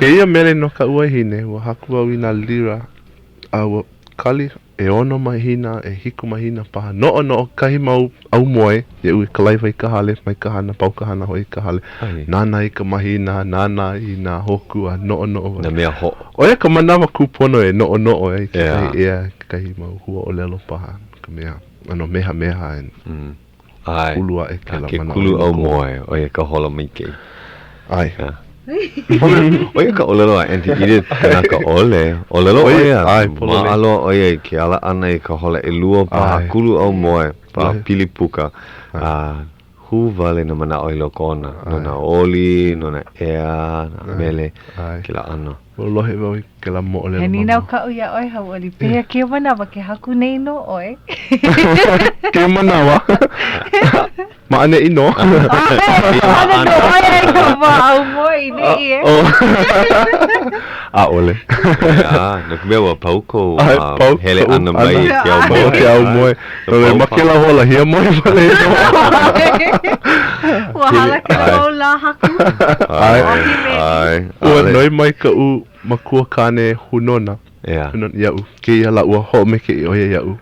S3: Kēia mele no kaʻu wahine, ua haku au i nā lira a ua kali ʻeono mahina, ʻehiku mahina paha. Noʻonoʻo kahi mau aumoe iaʻu e kalaiwa i ka hale, mai ka hana, pau ka hana hoʻi i ka hale. Nānā i ka mahina, nānā i nā hōkū a noʻonoʻo wale.
S2: Nā mea hoʻo.
S3: ʻO ia ka manawa kūpono e noʻonoʻo ai kekahi ea, kekahi mau huaʻōlelo paha, no ka mea, ʻano mehameha and.
S2: ʻAe.
S3: Ulu aʻe kēlā
S2: manaʻo. Ke
S3: kulu
S2: aumoe, ʻo ia ka hola maikaʻi.
S3: ʻAe.
S2: ʻO ia ka ʻōlelo a Aunty Edith Kanakaʻole, ʻōlelo ʻo ia, maʻa loa ʻo ia i ke ala ʻana i ka hola ʻelua paha kulu aumoe, paha pili puka, a hū wale nā manaʻo i loko ona, no nā oli, no nā ea, nā mele, kēlā ʻano.
S3: Ua lohe wau i kēlā moʻolelo
S4: He nīnau kaʻu iā ʻoe, Hauʻoli. Pehea kēia manawa ke haku nei nō ʻoe?
S3: Kēia manawa? Ma ʻaneʻi nō.
S4: Hana nō ʻoe i ka wā aumoe i neʻi e.
S3: ʻAʻole.
S2: ʻEā, no ka mea ua pau kou hele ʻana mai i ke aumoe.
S3: Ke aumoe. No laila, ma kēlā hola, hiamoe wale nō.
S4: Ua hala kēlā mau lā haku.
S3: ʻAe, ʻae. Ua noi mai kaʻu makuakāne hūnōna iaʻu, kēia lā ua hoʻomaikaʻi ʻo ia iaʻu.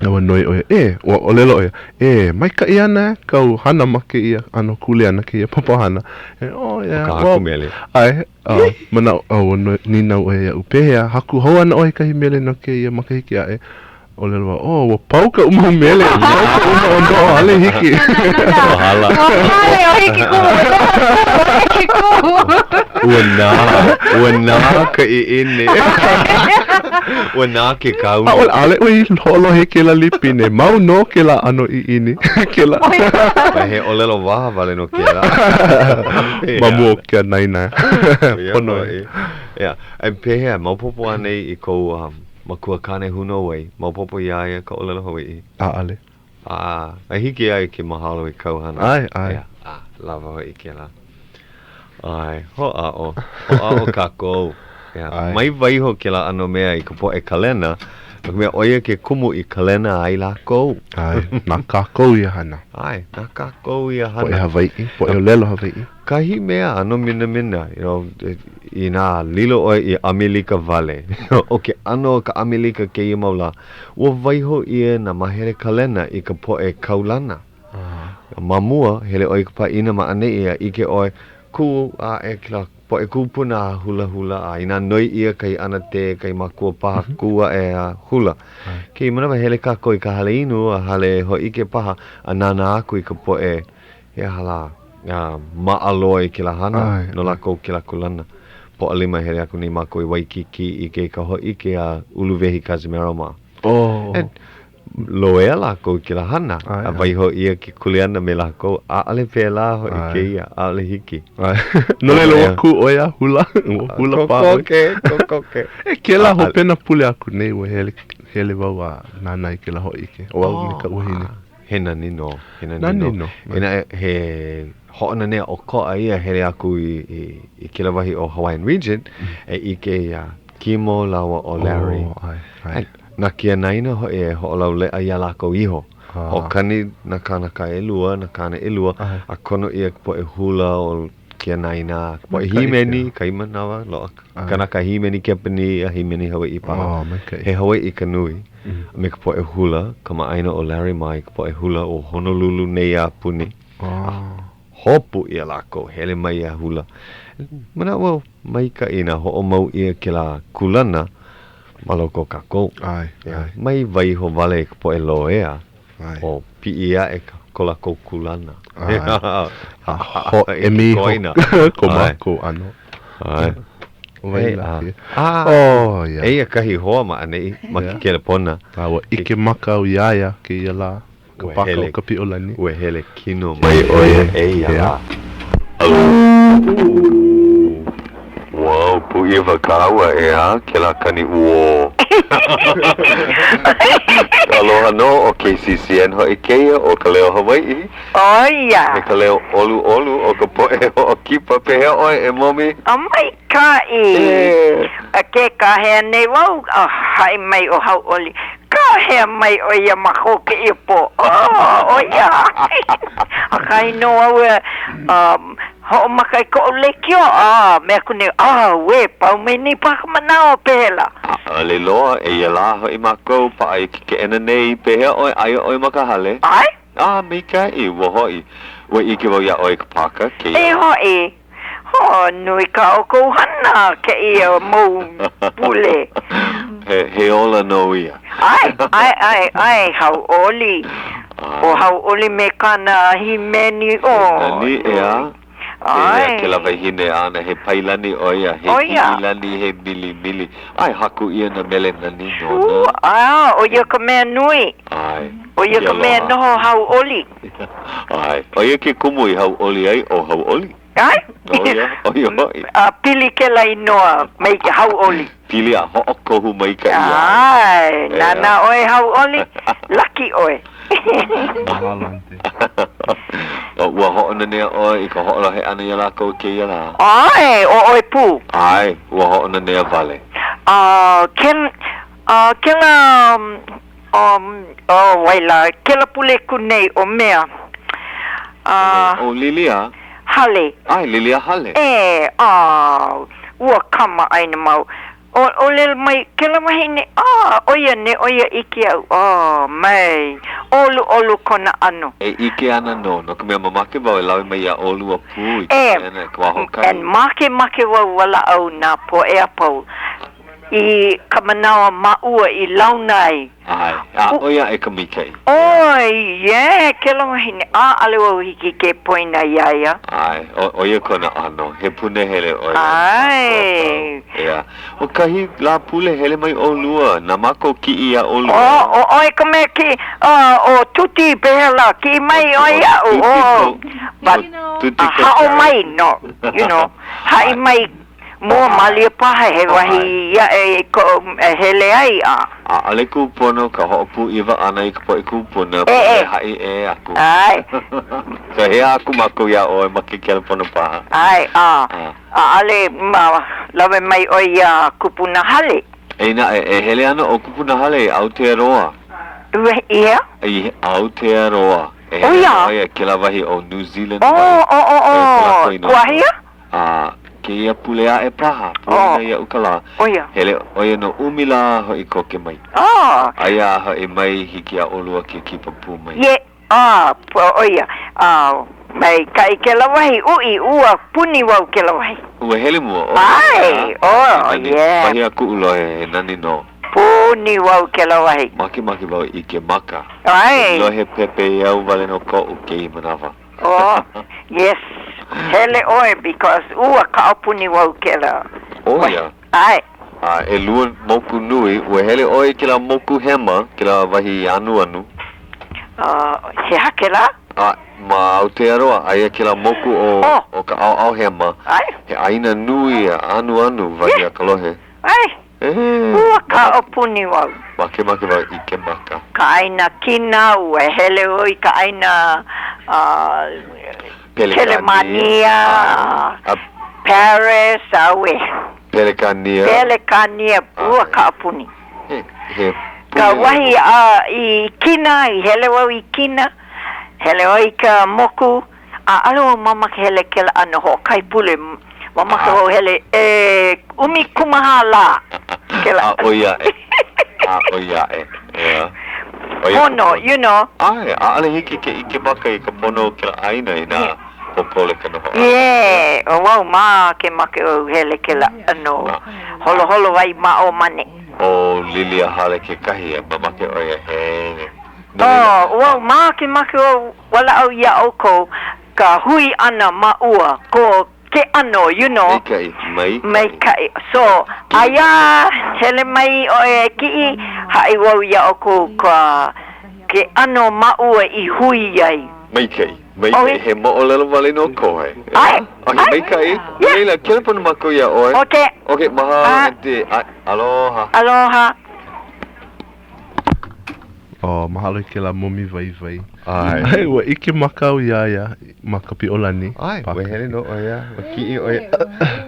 S3: A ua noi ʻo ia, e, ua ʻōlelo ʻo ia, e, maikaʻi ana kāu hana ma kēia ʻano kuleana kēia papahana. E, oh, yeah.
S2: ʻO ka haku mele.
S3: ʻAe, a manaʻo, a ua noi, nīnau ʻo ia iaʻu, pehea, haku hou ana ʻoe i kahi mele no kēia makahiki aʻe? ʻŌlelo wau, oh, ua pau kaʻu mau mele, ua pau kaʻu noʻonoʻo, ʻaʻole hiki.
S2: Ua hala.
S4: Ua hala, ʻo hiki kuʻu, ʻo hiki kuʻu.
S2: Ua nā, ua nā ka ʻiʻini. Ua nā ke kāula.
S3: ʻAʻole, ʻaʻole ʻoe i hoʻolohe i kēlā lipine, mau nō kēlā ʻano ʻiʻini, kēlā.
S2: A he ʻōlelo waha wale nō kēlā.
S3: Ma mua o ke anaina. Pono
S2: e. Yeah. A pehea, maopopo anei i kou um, Makuakāne hūnōwai, maopopo iā ia ka ʻōlelo Hawaiʻi?
S3: ʻAʻole.
S2: A, a hiki iā ia ke mahalo i kāu hana?
S3: ʻAe, ʻae.
S2: Yeah, a, lawa hoʻi kēlā. ʻAe, hoʻāʻo, hoʻāʻo kākou. Yeah. ʻAe. Mai waiho kēlā ʻano mea i ka poʻe kalena, No ka mea, ʻo ia ke kumu i kalena ai lākou.
S3: ʻAe, na kākou ia hana.
S2: ʻAe, na kākou ia hana.
S3: Poʻe Hawaiʻi, poʻe ʻōlelo Hawaiʻi.
S2: Kahi mea ʻano minamina, you know, inā lilo ʻoe i ʻAmelika wale, ʻo ke ʻano o ka ʻAmelika kēia mau lā, ua waiho ʻia nā māhele kalena i ka poʻe kaulana. Ma mua, hele ʻoe i ka pāʻina ma ʻaneʻi a ʻike ʻoe, kū aʻe kēlā poʻe kūpuna a hulahula, a inā noi ʻia kahi ʻanatē, kahi makua paha, kū aʻe a hula. Kēia manawa, hele kākou i ka hale inu a hale hōʻike paha a nānā aku i ka poʻe he aha lā, maʻa loa i kēlā hana, no lākou kēlā kūlana. Pōʻalima hele aku nei mākou i Waikīkī ʻike i ka hōʻike a Uluwehi Cazimero mā.
S3: Oh.
S2: Loea lākou i kēlā hana, a waiho ʻia ke kuleana me lākou, ʻaʻole pēlā hoʻi kēia, ʻaʻole hiki.
S3: No laila, ua kū ʻoe a hula, ua hula paha ʻoe.
S2: Kokoke, kokoke.
S3: E kēlā hopena pule aku nei, ua hele, hele wau a nānā i kēlā hōʻike, ʻo au me kaʻu wahine.
S2: He nani nō, he nani nō. Nani nō. Inā he hoʻonanea ʻokoʻa ia hele aku i, i, i kēlā wahi ʻo Hawaiian Regent, e ʻike iā Kimo lāua ʻo Larry.
S3: Oh, ʻae, ʻae.
S2: Na ke anaina hoʻi e hoʻolauleʻa iā lākou iho. Hoʻokani nā kānaka ʻelua, nā kāne ʻelua, a kono ʻia ka poʻe hula o ke anaina, ka poʻe hīmeni, kahi manawa, loaʻa kanaka hīmeni Kepanī a hīmeni Hawaiʻi paha. He Hawaiʻi ka nui, a me ka poʻe hula, kamaʻāina ʻo Larry mā i ka poʻe hula o Honolulu nei a puni. A hopu ʻia lākou, hele mai a hula. Manaʻo wau, maikaʻi inā hoʻomau ʻia kēlā kūlana ma loko o kākou.
S3: ʻAe, ʻae.
S2: Mai waiho wale i ka poʻe loea, o piʻi aʻe ko lākou kūlana.
S3: ʻAe. A hōʻemi iho ko mākou ʻano.
S2: ʻAe.
S3: ʻO wai lā kēia?
S2: Oh, yeah. Eia kahi hoa ma ʻaneʻi, ma ke kelepona.
S3: A ua ʻike maka au iā ia kēia lā. Ka pāka o Kapiʻolani.
S2: Ua hele kino mai ʻo ia eia lā. Wow, pūʻiwa kāua, ʻeā, kēlā kani ʻuō. Aloha nō, ʻo KCCN hoʻi kēia, ʻo ka Leo Hawaiʻi.
S7: ʻO ia.
S2: Me ka leo ʻoluʻolu o ka poʻe hoʻokipa. Pehea ʻoe, e Momi?
S7: A maikaʻi. A ke kāhea nei wau, a haʻi mai ʻo Hauʻoli, Kāhea mai ʻo ia ma ko kēia pō. Oh, ʻo ia. ʻAkahi nō au e um, hoʻomaka i koʻu lekiō, a mea aku nei, auē, pau mai nei paha ka manawa, pehea lā?
S2: ʻAʻole loa, eia lā hoʻi mākou, paʻa i ke keʻena nei, pehea ʻoe, aia ʻoe ma ka hale?
S7: ʻAe.
S2: A, maikaʻi, ua hoʻi. Ua ʻike wau iā ʻoe i ka pāka, kēia
S7: E
S2: lā.
S7: hoʻi, Hō, nui kā ʻoukou hana kēia mau pule.
S2: He, he ola nō ia.
S7: ʻAe, ʻae, ʻae, ʻae, hauʻoli. ʻO hauʻoli me kāna hīmeni, ʻo.
S2: Nani, ʻeā? ʻAe. Kēlā wahine āna, he pailani ʻo ia, he hiʻilani, he milimili. ʻAe, haku ʻia nā mele nani nona.
S7: ʻAe, ʻo ia ka mea nui.
S2: ʻAe.
S7: ʻO ia ka mea noho hauʻoli.
S2: ʻAe, ʻo ia ke kumu i hauʻoli ai ʻo Hauʻoli.
S7: ʻAe.
S2: ʻO ia, ʻo ia hoʻi.
S7: A pili kēlā inoa me Hauʻoli.
S2: Pili a hoʻokohu maikaʻi ai.
S7: ʻAe, nānā ʻoe hauʻoli, laki ʻoe.
S3: Mahalo, Aunty.
S2: Ua hoʻonanea ʻoe i ka hoʻolohe ʻana iā lākou i kēia lā?
S7: ʻAe, ʻo ʻoe pū.
S2: ʻAe, ua hoʻonanea wale.
S7: A, ken, a, kēlā, um, ʻo wai lā, kēlā pule aku nei ʻo Mea.
S2: A. ʻO Lilia.
S7: Hale.
S2: ʻAe, Lilia Hale.
S7: ʻE, a, ua kamaʻāina mau. ʻO, ʻōlelo mai kēlā wahine, a, ʻo ia ne ʻo ia ʻike au, oh, mai, ʻoluʻolu kona ʻano.
S2: E ʻike ana nō, no ka mea, mamake wau e lawe mai iā ʻolua pū i ke keʻena i ka wā hoʻokahi.
S7: And makemake wau walaʻau nā poʻe a pau i ka manawa māua i launa ai.
S2: ʻAe, a ʻo ia aʻe ka maikaʻi.
S7: ʻOe, yeah, kēlā wahine, ʻaʻole wau hiki ke poina iā ia.
S2: ʻAe, ʻo ia kona ʻano, he punahele ʻo ia.
S7: ʻAe.
S2: ʻEā, ʻo kahi Lāpule hele mai ʻolua, na mākou kiʻi iā ʻolua.
S7: ʻO, ʻo ʻoe ka mea kiʻi, ʻo Tuti, pehea lā, kiʻi mai ʻoe iaʻu, ʻo, but, haʻo mai, no, you know, haʻi mai Mua malia paha he wahi aʻe i koʻu e hele ai a.
S2: ʻAʻole kūpono ka hoʻopūʻiwa ʻana i ka poʻe kūpuna, pule haʻi ʻē aku.
S7: ʻAe.
S2: So hea aku mākou iā ʻoe ma ke kelepona paha.
S7: ʻAe, a ʻaʻole ma lawe mai ʻoe iā Kupuna Hale.
S2: Eia naʻe, e hele ana ʻo Kupunahale i Aotearoa.
S7: Ua i hea?
S2: I Aotearoa. E
S7: Oh,
S2: hele
S7: ia?
S2: ana ʻo ia kēlā wahi ʻo New Zealand
S7: Oh,
S2: wai.
S7: oh, oh,
S2: ʻO ia ko
S7: oh.
S2: lākou inoa.
S7: Kuahia?
S2: A kēia pule aʻe paha,
S7: Oh.
S2: pōina iaʻu ka lā.
S7: Oh, ia.
S2: Hele ʻo ia no ʻumi lā hoʻi koke mai.
S7: Oh.
S2: Aia a hoʻi mai, hiki iā ʻolua ke kipa pū mai.
S7: Yeah. Ah, ʻo ia. Ah, maikaʻi kēlā wahi, uʻi, ua puni wau kēlā wahi.
S2: Ua hele mua ʻoe,
S7: ʻAe,
S2: ʻeā?
S7: oh,
S2: He nani,
S7: yeah.
S2: wahi a kuʻu lohe, he nani nō.
S7: Puni wau kēlā wahi.
S2: Makemake wau i ʻike maka.
S7: ʻAe.
S2: He lohe pepeiao wale nō koʻu kēia manawa.
S7: Oh, yes. Hele ʻoe because ua kaʻapuni wau kēlā
S2: ʻO
S7: wahi.
S2: ia.
S7: ʻAe.
S2: A ʻelua moku nui, ua hele ʻoe i kēlā moku hema, kēlā wahi anuanu.
S7: Uh, he aha kēlā?
S2: A ma Aotearoa, aia kēlā moku o,
S7: Oh.
S2: o ka ʻaoʻao hema.
S7: ʻAe.
S2: He ʻāina nui a anuanu, wahi
S7: Yeah.
S2: a ka lohe.
S7: ʻAe.
S2: E,
S7: Ua kaʻapuni wau.
S2: Makemake wau i ʻike maka.
S7: Ka ʻāina Kina, ua hele ʻoe i ka ʻāina uh, Kelemānia,
S2: A
S7: Paris, auē.
S2: Pelekānia.
S7: Pelekānia, ua kaʻapuni.
S2: He, he
S7: Ka wahi a i Kina, i hele wau i Kina, hele wau i ka moku, a ʻaʻole wau mamake hele kēlā ʻano hoʻokahi pule, mamake wau hele e 14 lā kēlā.
S2: A ʻoi aʻe. A ʻoi aʻe, ʻeā. ʻO ia
S7: Pono, you know.
S2: ʻAe, ʻaʻole hiki ke ʻike maka i ka pono o kēlā ʻāina inā pōkole ka noho ʻana.
S7: Yeah, ʻo wau makemake wau hele kēlā ʻano holoholo ai ma ʻō ma ʻaneʻi.
S2: ʻO Lilia Hale kekahi, a mamake ʻo ia hele. No laila.
S7: Oh, wau makemake wau walaʻau iā ʻoukou ka hui ʻana ma ua ko ke ʻano, you know.
S2: Maikaʻi, maikaʻi.
S7: Maikaʻi. So, aia hele mai ʻoe e kiʻi, haʻi wau iā ʻoukou ka ke ʻano ma ua i hui ai.
S2: Maikaʻi, maikaʻi. He moʻolelo wale nō koe.
S7: ʻAe,
S2: ʻAe,
S7: ʻae.
S2: maikaʻi.
S7: Yeah.
S2: No laila, kelepona mākou iā ʻoe.
S7: Okay.
S2: Okay, mahalo,
S7: ʻAe.
S2: Aunty. ʻAe, aloha.
S7: Aloha.
S3: Oh, mahalo i kēlā momi waiwai.
S2: ʻAe.
S3: ʻAe, ua ʻike maka au iā ia ma ka Piʻolani.
S2: ʻAe, ua hele nō ʻo ia, ua kiʻi ʻo ia,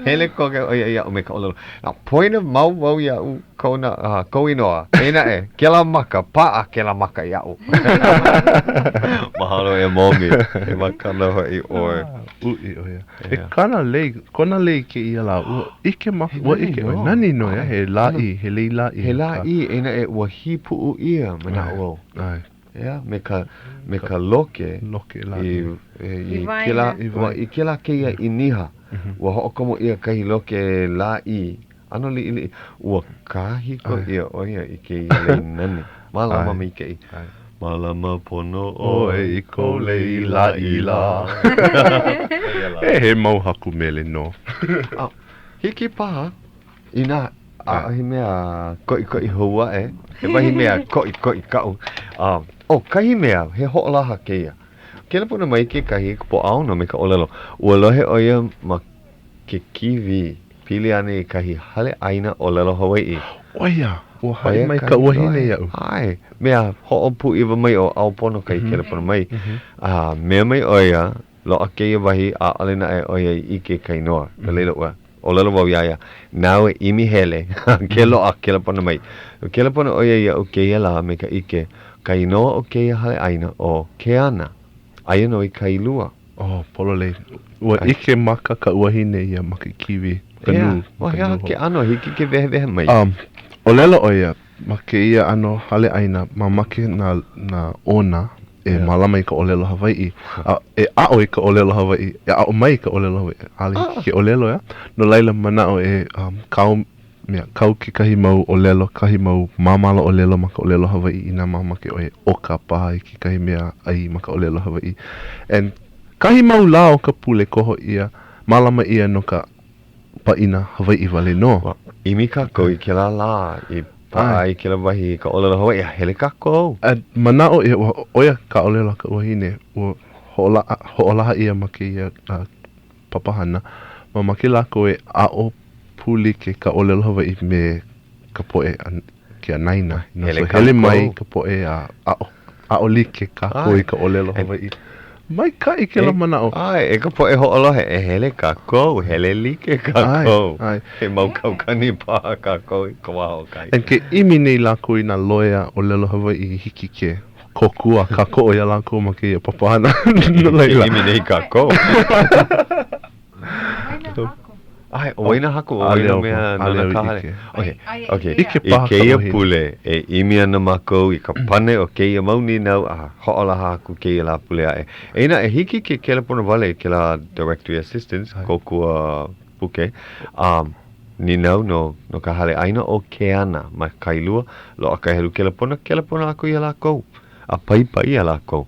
S2: hele koke ʻo ia iaʻu me ka ʻōlelo, A poina mau wau iaʻu kona, uh, kou inoa. Eia naʻe, kēlā maka, paʻa kēlā maka iaʻu. Mahalo e momi, e makana hoʻi ʻoe.
S3: Ah, uʻi ʻo ia. E kāna lei, kona lei kēia lā, ua ʻike maka, ua ʻike ʻoe, nani nō ia, he lāʻī, he lei lāʻī.
S2: He lāʻī, eia naʻe, ua hīpuʻu ʻia, manaʻo au.
S3: ʻAe.
S2: ʻEā, me ka, me ka loke.
S3: Loke lāʻī.
S2: I, i kēlā, i kēlā kēia ʻīniha, ua hoʻokomo ʻia kahi loke lāʻī, ʻano liʻiliʻi, ua kāhiko ʻia ʻo ia i kēia lei nani. Mālama maikaʻi. Mālama pono
S3: ʻoe i kou lei lāʻī lā. He mau haku mele nō.
S2: A hiki paha, inā ʻaʻohe mea koʻikoʻi hou aʻe, he wahi mea koʻikoʻi kaʻu. A ʻo kahi mea, he hoʻolaha kēia. Kelepona mai kekahi i ka Pōʻaono me ka ʻōlelo, ua lohe ʻo ia ma ke kīwī pili ana i kahi hale ʻaina ʻōlelo Hawaiʻi.
S3: ʻO ia, ua haʻi mai ka wahine iaʻu.
S2: ʻAe, mea hoʻopūʻiwa mai ʻo ʻAopono kai kelepona mai. A mea mai ʻo ia, loaʻa kēia wahi, ʻaʻole naʻe ʻo ia i ʻike i ka inoa. No laila, ua ʻōlelo wau iā ia, nāu e ʻimi hele, ke loaʻa, kelepona mai. Kelepona ʻo ia iaʻu kēia lā me ka ʻike, ka inoa o kēia hale ʻaina ʻo Keana. Aia nō i Kailua.
S3: Oh, pololei. Ua ʻike maka ka wahine ia ma ke kīwī, ka nū.
S2: Ua he aha ke ʻano, hiki ke wehewehe mai.
S3: Um, ʻōlelo ʻo ia, ma kēia ʻano hale ʻaina, mamake nā, nā ʻona e mālama i ka ʻōlelo Hawaiʻi, a e aʻo i ka ʻōlelo Hawaiʻi, e aʻo mai i ka ʻōlelo Hawaiʻi. ʻAʻole hiki ke ʻōlelo, ʻeā? No laila, manaʻo e um, kau mea, kau kekahi mau ʻōlelo, kahi mau māmala ʻōlelo ma ka ʻōlelo Hawaiʻi inā mamake ʻoe e ʻoka paha i kekahi mea ʻai ma ka ʻōlelo Hawaiʻi. And kahi mau lā o ka pule koho ʻia, mālama ʻia no ka pāʻina Hawaiʻi wale nō.
S2: Ua ʻimi kākou i kēlā lā i paʻa ai kēlā wahi i ka ʻōlelo Hawaiʻi a hele kākou.
S3: A manaʻo ʻia, ua ʻo ia ka ʻōlelo a ka wahine, ua hoʻolaʻa, hoʻolaha ʻia ma kēia papahana, mamake lākou e aʻo pū like ka ʻōlelo Hawaiʻi me ka poʻe ke anaina.
S2: Hele
S3: so, hele mai ka poʻe a aʻo, aʻo like kākou i ka ʻōlelo Hawaiʻi. Maikaʻi kēlā manaʻo.
S2: ʻAe, e ka poʻe hoʻolohe, e hele kākou, hele like kākou.
S3: ʻAe, ʻae.
S2: He mau kaukani paha kākou i ka wā hoʻokahi.
S3: And ke ʻimi nei lākou i nā loea ʻōlelo Hawaiʻi i hiki ke kōkua a kākoʻo iā lākou ma kēia papahana. No laila.
S2: Ke ʻimi nei kākou. ʻAe, ʻo wai nā haku, ʻo wai nā mea nona ka hale? Okay, okay.
S3: ʻIke
S2: I kēia pule, e ʻimi ana mākou i ka pane o kēia mau nīnau a hoʻolaha aku kēia Lāpule aʻe. Eia naʻe, hiki ke kelepona wale i kēlā directory assistance, kōkua puke, a nīnau no, no ka hale ʻaina ʻo Keana ma Kailua, loaʻa ka helu kelepona, kelepona aku iā lākou a paipai iā lākou.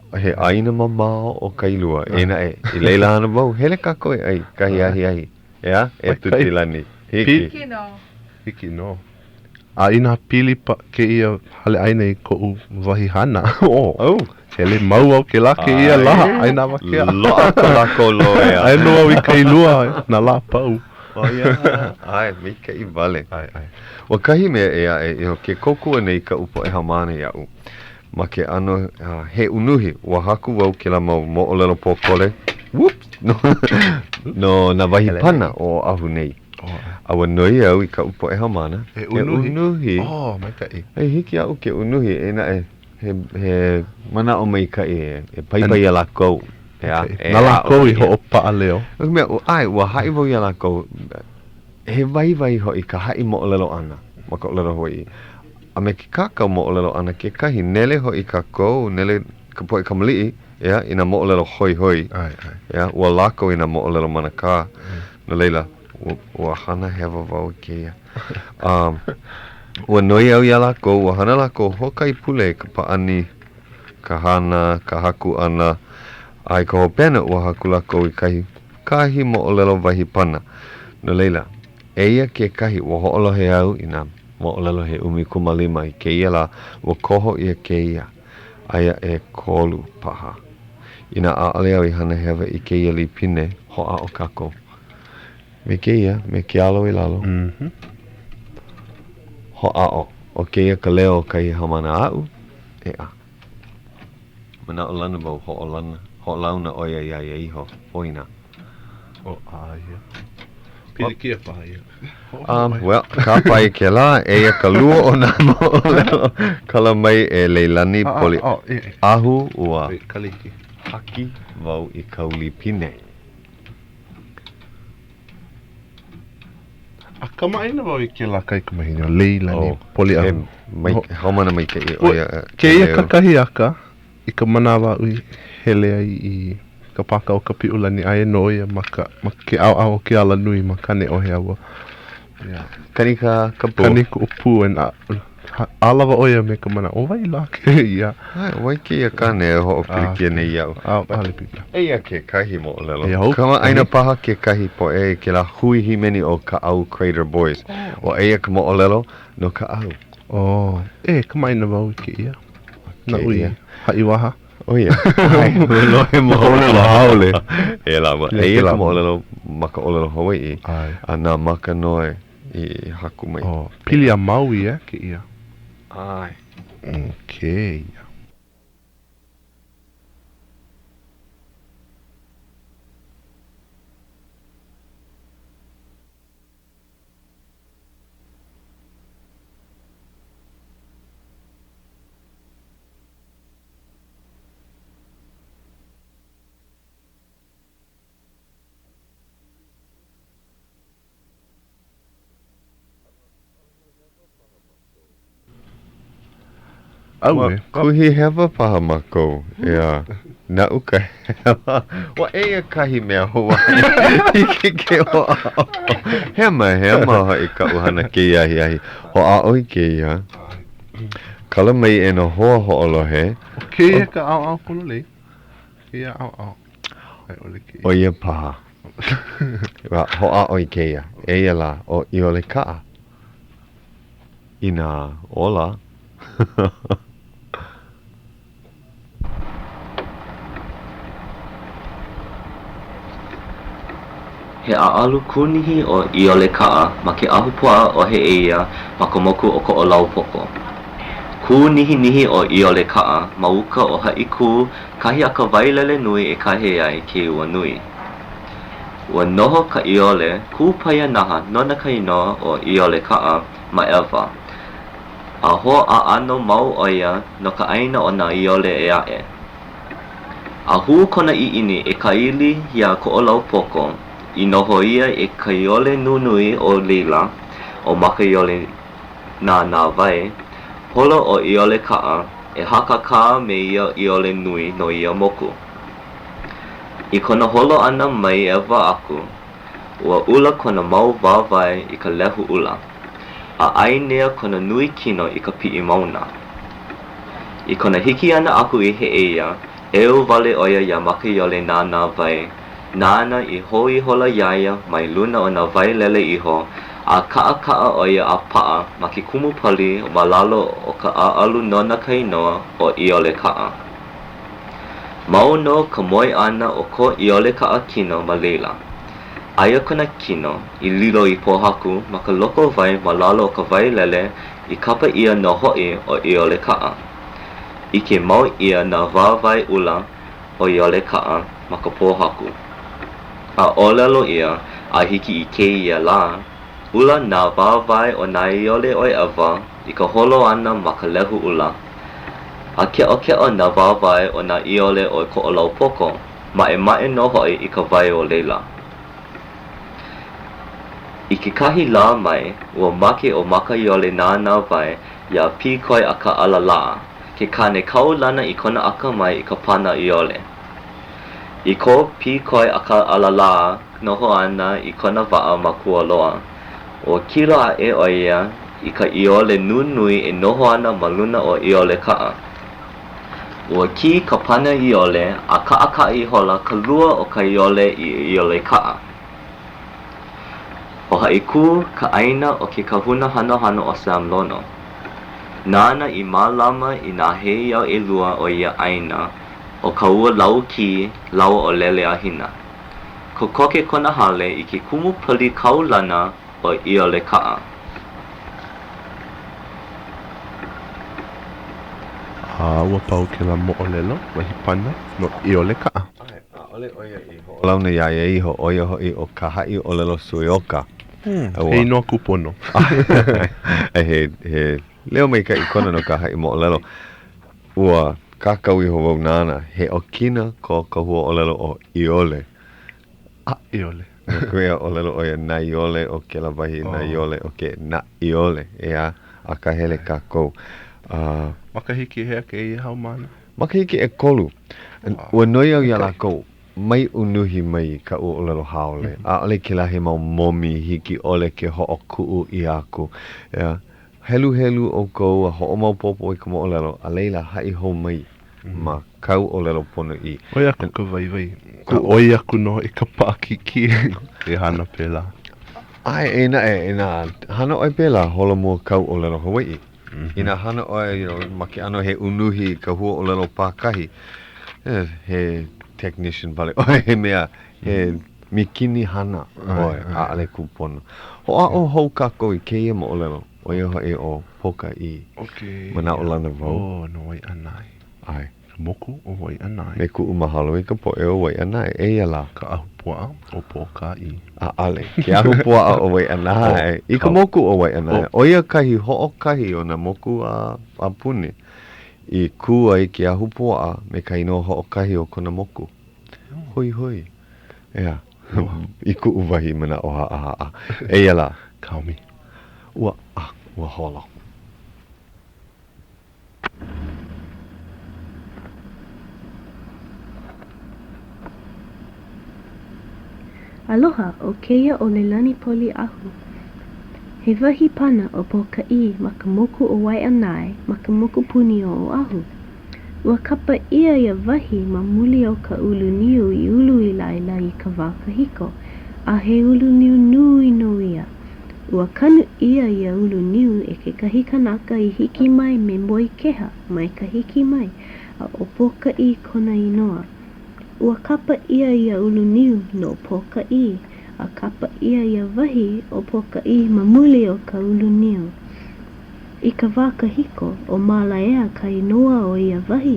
S2: He ʻāina mamao ʻo Kailua, eia naʻe, i laila ana wau, hele kākou e ʻai kahi ahiahi, ʻeā, e Tutilani, hiki.
S4: Hiki nō.
S3: Hiki nō. A inā pili paha kēia hale ʻaina i koʻu wahi hana, oh, hele mau au kēlā kēia lā, ʻaina awakea.
S2: Loaʻa ko lākou loea.
S3: Aia nō au i Kailua nā lā a pau.
S2: ʻO ia, ʻae, maikaʻi wale. Ua kahi mea ʻē aʻe, you know, ke kōkua nei kaʻu poʻe haumāna iaʻu. Ma ke ʻano he unuhi, ua haku wau kēlā mau moʻolelo pōkole, whoops, no, no nā wahi pana o Oʻahu nei. A ua noi au i kaʻu poʻe haumāna,
S3: e unuhi.
S2: E unuhi.
S3: Oh, maikaʻi.
S2: E hiki iaʻu ke unuhi, eia naʻe, he, he manaʻo maikaʻi e, e paipai iā lākou. ʻEā, e
S3: Na lākou i hoʻopaʻa leo.
S2: No ka mea, ʻae, ua haʻi wau iā lākou, he waiwai hoʻi ka haʻi moʻolelo ʻana ma ka ʻōlelo Hawaiʻi. A me ke kākau moʻolelo ʻana kekahi, nele hoʻi kākou, nele ka poʻe kamaliʻi, ʻeā, i nā moʻolelo hoihoi, ʻeā, ua lako i nā moʻolelo manakā, no laila, ua, ua hana hewa wau i kēia. Um, ua noi au iā lākou, ua hana lākou hoʻokahi pule i ka pāʻani, ka hana, ka haku ʻana, a i ka hopena, ua haku lākou i kahi, kahi moʻolelo wahi pana. No laila, Eia kekahi, ua hoʻolohe au i nā moʻolelo he 15 i kēia lā, ua koho ʻia kēia, aia ʻekolu paha. Inā ʻaʻole au i hana hewa i kēia lipine, hoʻāʻo kākou. Me kēia, me ke alo i lalo. Hoʻāʻo. ʻO kēia ka leo o kahi haumāna aʻu, ʻeā. Manaʻolana wau hoʻolana, hoʻolauna ʻo ia iā ia iho, poina.
S3: ʻO a ia. Pilikia paha ia.
S2: Um, well, kāpae kēlā, eia ka lua o nā moʻolelo. Kala mai e Leilani Poliʻahu, ua haki wau i kāu lipine.
S3: A kamaʻāina wau i kēlā kaikamahine ʻo Leilani
S2: oh,
S3: Poliʻahu.
S2: He mai, haumana maikaʻi ʻo ia.
S3: Kēia kakahiaka i ka manawa aʻu i hele ai i ka pāka o Kapiʻolani, aia nō ia ma ka, ma ke ʻaoʻao o ke alanui ma Kaneʻohe a ua, yeah.
S2: Kani ka, ka pū.
S3: Kani kuʻu pū and a, ʻalawa ʻo ia me ka manaʻo, ʻo wai lā kēia?
S2: ʻAe, ʻo wai kēia kāne e hoʻopilikia nei iaʻu?
S3: ʻAʻole pilikia.
S2: Eia kekahi moʻolelo.
S3: Eia hou.
S2: Kamaʻāina paha kekahi poʻe i kēlā hui hīmeni ʻo Kaʻau Crater Boys. Ua eia ka moʻolelo no Kaʻau.
S3: Oh, e, kamaʻāina wau i kēia. Naʻu i haʻi waha.
S2: ʻO ia. ʻAe, ua lohe
S3: Moʻolelo haole.
S2: E lawa. Eia ka moʻolelo ma ka ʻōlelo Hawaiʻi. A na Makanoe i haku mai.
S3: Oh, pili iā Maui, eh, kēia.
S2: ʻAe.
S3: Kēia.
S2: Ua kuhi hewa paha mākou, ʻeā, naʻu ka hewa. Ua eia kahi mea hou aʻe hiki ke hoʻāʻo. Hema, hema hoʻi kaʻu hana kēia ahiahi. Hoʻāʻo i kēia. Kala mai e nā hoa hoʻolohe.
S3: ʻO kēia ka ʻaoʻao pololei. Kēia ʻaoʻao. A i ʻole kēia.
S2: ʻO ia paha. Ua hoʻāʻo i kēia. Eia lā, ʻo ʻIolekaʻa. Inā ola.
S8: He ʻaʻalu kūnihi ʻo ʻIolekaʻa ma ke ahupuaʻa ʻo Heʻeia ma ka moku o Koʻolaupoko. Kūnihinihi ʻo ʻIolekaʻa ma uka o Haʻikū, kahi a ka wailele nui e kahe ai ke ua nui. Ua noho ka ʻiole kūpaianaha nona ka inoa ʻo ʻIolekaʻa ma ʻEwa, a hōʻaʻano mau ʻo ia no ka ʻāina o nā ʻiole ʻē aʻe. A hū kona ʻiʻini e kāʻili iā Koʻolaupoko, i noho ʻia e ka ʻiole nunui o laila, ʻo Makaʻiolenānāwai, holo ʻo ʻIolekaʻa e hakakā me ia ʻiole nui no ia moku. I kona holo ʻana mai ʻEwa aku, ua ʻula kona mau wāwae i ka lehu ʻula, a ʻainea kona nui kino i ka piʻi mauna. I kona hiki ʻana aku i Heʻeia, ʻeu wale ʻo ia iā Makaʻiolenānāwai, nāna i hou ihola iā ia mai luna o nā wailele iho, a kaʻakaʻa ʻo ia a paʻa ma ke kumu pali ma lalo o ka ʻaʻalu nona ka inoa ʻo ʻIolekaʻa. Mau nō ka moe ʻana o ko ʻIolekaʻa kino ma laila. Aia kona kino i lilo i pōhaku ma ka loko wai ma lalo o ka wailele i kapa ʻia nō hoʻi ʻo ʻIolekaʻa. ʻIke mau ʻia nā wāwae ʻula o ʻIolekaʻa ma ka pōhaku. A ʻōlelo ʻia, a hiki i kēia lā, ʻula nā wāwae o nā ʻiole o ʻEwa i ka holo ʻana ma ka lehu ʻula. A keʻokeʻo nā wāwae o nā ʻiole o Koʻolaupoko, maʻemaʻe nō hoʻi i ka wai o laila. I kekahi lā mai, ua make ʻo Makaʻiolenānāwai iā Pīkoiʻakaʻalalā, ke kāne kaulana i kona akamai i ka pana ʻiole. I ko Pīkoiʻakaʻalalā noho ʻana i kona waʻa ma Kualoa, ua kilo aʻe ʻo ia i ka ʻiole nunui e noho ana ma luna o ʻIolekaʻa. Ua kī ka pana ʻiole a kaʻakaʻa ihola ka lua o ka ʻiole i ʻIolekaʻa. ʻO Haʻikū ka ʻāina o ke kahuna hanohano ʻo Sam Lono. Nāna i mālama i nā heiau ʻelua o ia ʻāina, ʻo Kaulālāūkī lāua ʻo Leleāhina. Kokoke kona hale i ke kumu pali kaulana ʻo ʻIolekaʻa.
S3: A ua pau kēlā moʻolelo, wahi pana, no ʻIolekaʻa.
S2: ʻAʻole ʻo ia i hoʻolauna iā ia iho, ʻo ia hoʻi ʻo ka haʻi ʻōlelo Suioka.
S3: He inoa kūpono.
S2: He, he leo maikaʻi kona no ka haʻi moʻolelo. Ua kākau iho wau nāna, he ʻokina ko ka hua ʻōlelo ʻo ʻiole.
S3: A ʻiole.
S2: No ka mea, ʻōlelo ʻo ia nā ʻiole o kēlā wahi, nā ʻiole o ke, nā ʻiole, ʻeā, akahele kākou.
S3: Uh, Makahiki hea kēia haumāna?
S2: Makahiki ʻekolu. Ua noi au iā lākou, mai unuhi mai i kaʻu ʻōlelo haole. ʻAʻole kēlā he mau momi hiki ʻole ke hoʻokuʻu ʻia aku. ʻEā. Heluhelu ʻoukou a hoʻomaopopo i ka moʻolelo, a laila haʻi hou mai ma kāu ʻōlelo ponoʻī.
S3: ʻOi aku ka waiwai, a ʻoi aku nō hoʻi ka paʻakikī e hana pēlā.
S2: ʻAe, eia naʻe, inā hana ʻoe pēlā, holomua kāu ʻōlelo Hawaiʻi. Inā hana ʻoe, you know, ma ke ʻano he unuhi i ka huaʻōlelo pākahi, he technician wale ʻoe, he mea, he mīkini hana ʻoe, ʻaʻole kūpono. Hoʻāʻo hou kākou i kēia moʻolelo, ʻo ia hoʻi ʻo Pōkaʻī. Manaʻolana wau.
S3: Oh, no Waiʻanae.
S2: ʻAe.
S3: Ka moku o Waiʻanae.
S2: Me kuʻu mahalo i ka poʻe o Waiʻanae. Eia lā.
S3: Ka ahupuaʻa o Pōkaʻī.
S2: ʻAʻole. Ke ahupuaʻa o Waiʻanae. I ka moku o Waiʻanae. ʻO ia kahi hoʻokahi o nā moku a puni i kū ai ke ahupuaʻa me ka inoa hoʻokahi o kona moku. Hoihoi. ʻEā. I kuʻu wahi manaʻo haʻahaʻa. Eia lā.
S3: Kaomi.
S2: Ua, ah, ua holo.
S9: Aloha, ʻo kēia ʻo Leilani Poliʻahu. He wahi pana ʻo Pōkaʻī ma ka moku o Waiʻanae ma ka mokupuni o Oʻahu. Ua kapa ʻia ia wahi ma muli o ka ulu niu i ulu i laila i ka wā kahiko, a he ulu niu nui nō ia. Ua kanu ʻia ia ulu niu e kekahi kanaka i hiki mai me Moikeha mai Kahiki mai, a ʻo Pōkaʻī kona inoa. Ua kapa ʻia ia ulu niu no Pōkaʻī, a kapa ʻia ia wahi ʻo Pōkaʻī ma muli o ka ulu niu. I ka wā kahiko, ʻo Mālaea ka inoa o ia wahi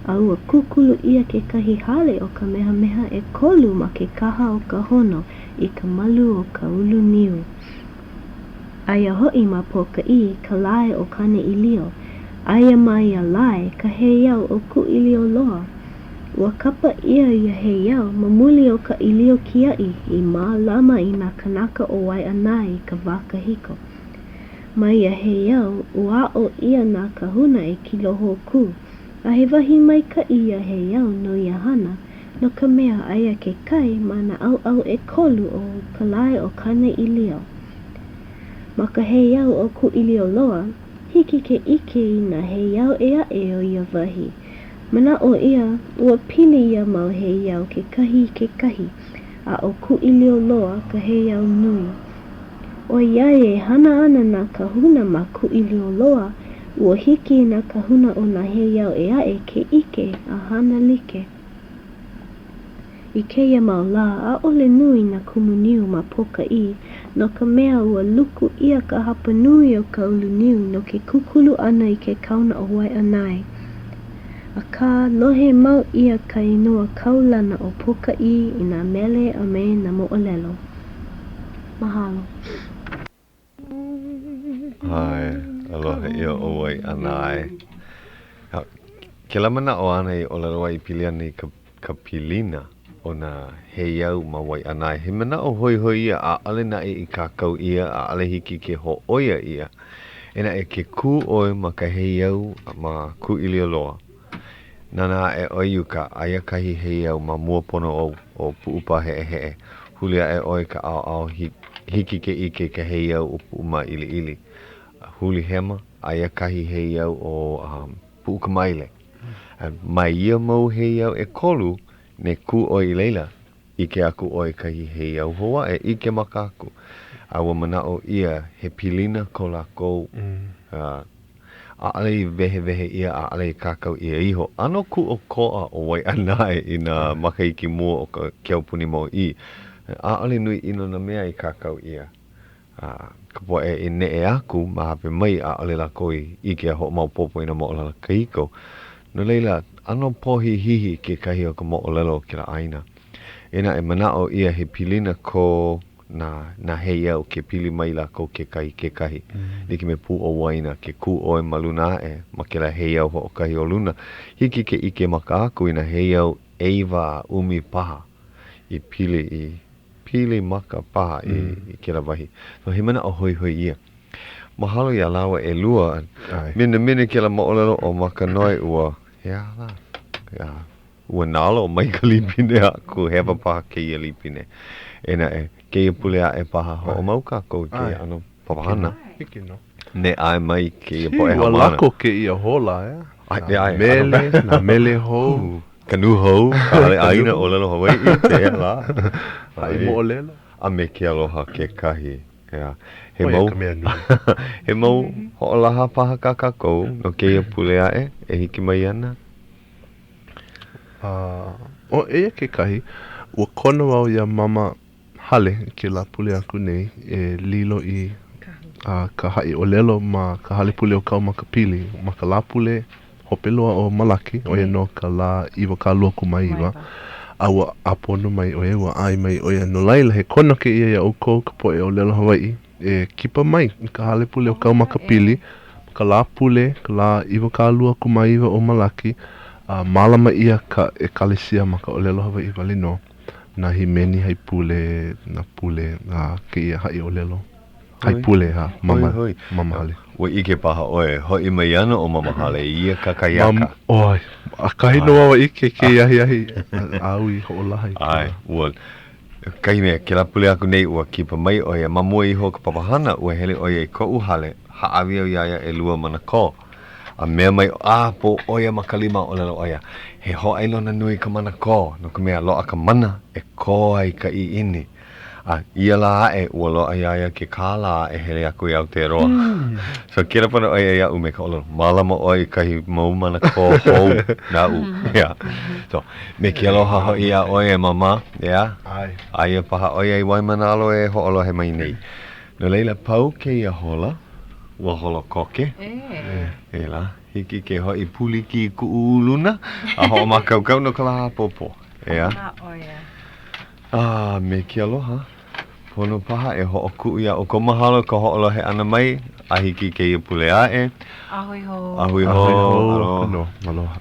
S9: a ua kūkulu ʻia kekahi hale o Kamehameha ʻEkolu ma ke kaha o ka hono i ka malu o ka ulu niu. Aia hoʻi ma Pōkaʻī ka lae ʻo Kāneʻīlio. Aia ma ia lae ka heiau ʻo Kūʻīlioloa. Ua kapa ʻia ia heiau ma muli o ka ʻīlio kiaʻi i mālama i nā kānaka o Waiʻanae i ka wā kahiko. Ma ia heiau, ua aʻo ʻia nā kāhuna e kilo hōkū, a he wahi maikaʻi ia heiau no ia hana, no ka mea, aia ke kai ma nā ʻaoʻao ʻekolu o ka lae o Kāneʻīlio. Ma ka heiau ʻo Kūʻīlioloa, hiki ke ʻike i nā heiau ʻē aʻe o ia wahi. Manaʻo ʻia, ua pili ia mau heiau kekahi i kekahi, a ʻo Kūʻīlioloa ka heiau nui. ʻOiai e hana ana nā kāhuna ma Kūʻīlioloa, ua hiki i nā kāhuna o nā heiau ʻē aʻe ke ʻike a hana like. I kēia mau lā, ʻaʻole nui nā kumu niu ma Pōkaʻī, no ka mea, ua luku ʻia ka hapa nui o ka ulu niu no ke kūkulu ʻana i ke kaona o Waiʻanae. Akā, lohe mau ʻia ka inoa kaulana ʻo Pōkaʻī i nā mele a me nā moʻolelo. Mahalo.
S2: ʻAe, aloha ʻia ʻo Waiʻanae. Kēlā manaʻo āna i ʻōlelo ai i pili ana i ka, ka pilina o nā heiau ma Waiʻanae, he manaʻo hoihoi ia, ʻaʻole naʻe i kākau ʻia, ʻaʻole hiki ke hōʻoia ʻia. Eia naʻe ke kū ʻoe ma ka heiau ma Kūʻīlioloa, Nānā aʻe ʻoe i uka, aia kahi heiau ma mua pono ou, ʻo Puʻupāheʻeheʻe. Huli aʻe ʻoe i ka ʻaoʻao, hiki ke ʻike i ka heiau ʻo Puʻumāʻiliʻili. Huli hema, aia kahi heiau ʻo Puʻukamaile. Ma ia mau heiau ʻekolu, ne kū ʻoe i laila, ʻike aku ʻoe i kahi heiau hou aʻe, ʻike maka aku. A ua manaʻo ʻia, he pilina ko lākou, ʻaʻole i wehewehe ʻia, ʻaʻole i kākau ʻia iho. ʻAno kūʻokoʻa ʻo Waiʻanae i nā makahiki mua o ka ke aupuni mōʻī. ʻAʻole nui ʻino nā mea i kākau ʻia. A ka poʻe i neʻe aku ma hope mai, ʻaʻole lākou i ʻike a hoʻomaopopo i nā moʻolelo kahiko. No laila, ʻano pohihihi kekahi o ka moʻolelo o kēlā ʻāina. Eia naʻe, manaʻo ʻia he pilina ko nā, nā heiau ke pili mai lākou kekahi i kekahi. Like me Pūʻōwaina, ke kū ʻoe ma luna aʻe ma kēlā heiau hoʻokahi o luna, hiki ke ʻike maka aku i nā heiau ʻeiwa a ʻumi paha i pili i pili maka paha i, i kēlā wahi. So he manaʻo hoihoi ia. Mahalo iā lāua ʻelua. Minamina kēlā moʻolelo ʻo Makanoe ua, he aha lā? Ia. Ua nalo mai ka lipine aku, hewa paha kēia lipine. Eia naʻe, kēia pule aʻe paha, hoʻomau kākou i kēia ʻano papahana.
S3: Hiki nō.
S2: Ne ʻae mai kēia poʻe
S3: haumāna. Ua lako kēia hola, ʻeā? Nā mele, nā mele hou.
S2: Ka nūhou, ka hale ʻaina ʻōlelo Hawaiʻi, pehea lā?
S3: Haʻi moʻolelo.
S2: A me ke aloha kekahi. ʻEā. He mau, he mau hoʻolaha paha kā kākou no kēia pule aʻe e hiki mai ana.
S3: A, oh, eia kekahi, ua kono au iā Mama Hale i kēlā pule aku nei e lilo i a, ka haʻi ʻōlelo ma ka hale pule o Kaumakapili ma ka Lāpule hope loa o Malaki, ʻo ia nō ka lā 29, a ua ʻāpono mai ʻo ia, ua ʻae mai ʻo ia. No laila, he kono kēia iā ʻoukou ka poʻe ʻōlelo Hawaiʻi. E kipa mai i ka hale pule o Kaumakapili ma ka Lāpule, ka lā 29 o Malaki, a mālama ʻia ka ʻekalesia ma ka ʻōlelo Hawaiʻi wale nō, nā hīmeni haipule, nā pule, a kēia haʻi ʻōlelo haipule a Mama, Mama Hale.
S2: Ua ʻike paha ʻoe, hoʻi mai ana ʻo Mama Hale i ia kakahiaka.
S3: Ma, ʻoe, ʻakahi nō au a ʻike i kēia ahiahi āu i hoʻolaha i kēlā.
S2: ʻAe, ua Kahi mea, kēlā pule aku nei ua kipa mai ʻo ia. Ma mua iho o ka papahana, ua hele ʻo ia i koʻu hale, hāʻawi au iā ia ʻelua manakō. A mea mai, a pō ʻo ia ma ka lima, ʻōlelo ʻo ia, he hōʻailona nui ka manakō, no ka mea, loaʻa ka mana e kō ai ka ʻiʻini. A ia lā aʻe, ua loaʻa iā ia ke kālā e hele aku i Aotearoa. So, kila pono ʻo ia iaʻu me ka ʻōlelo, mālama ʻoe i kahi mau manakō hou naʻu. Yeah. So, Me ke aloha hoʻi iā ʻoe e Māmā, ʻeā?
S3: ʻAe.
S2: Aia paha ʻo ia i Waimānalo e hoʻolohe mai nei. No laila, pau kēia hola. Ua holo koke.
S4: E.
S2: Pēlā, hiki ke hoʻi pūliki i kuʻu uluna a hoʻomākaukau no ka lā ʻapōpō. ʻEā?
S4: A ʻo ia.
S2: A me ke aloha, pono paha e hoʻokuʻu iā ʻoukou. Mahalo ka hoʻolohe ʻana mai a hiki i kēia pule aʻe.
S4: A hui hou.
S2: A hui hou.
S3: A hui hou.
S2: Aloha.
S3: Aloha.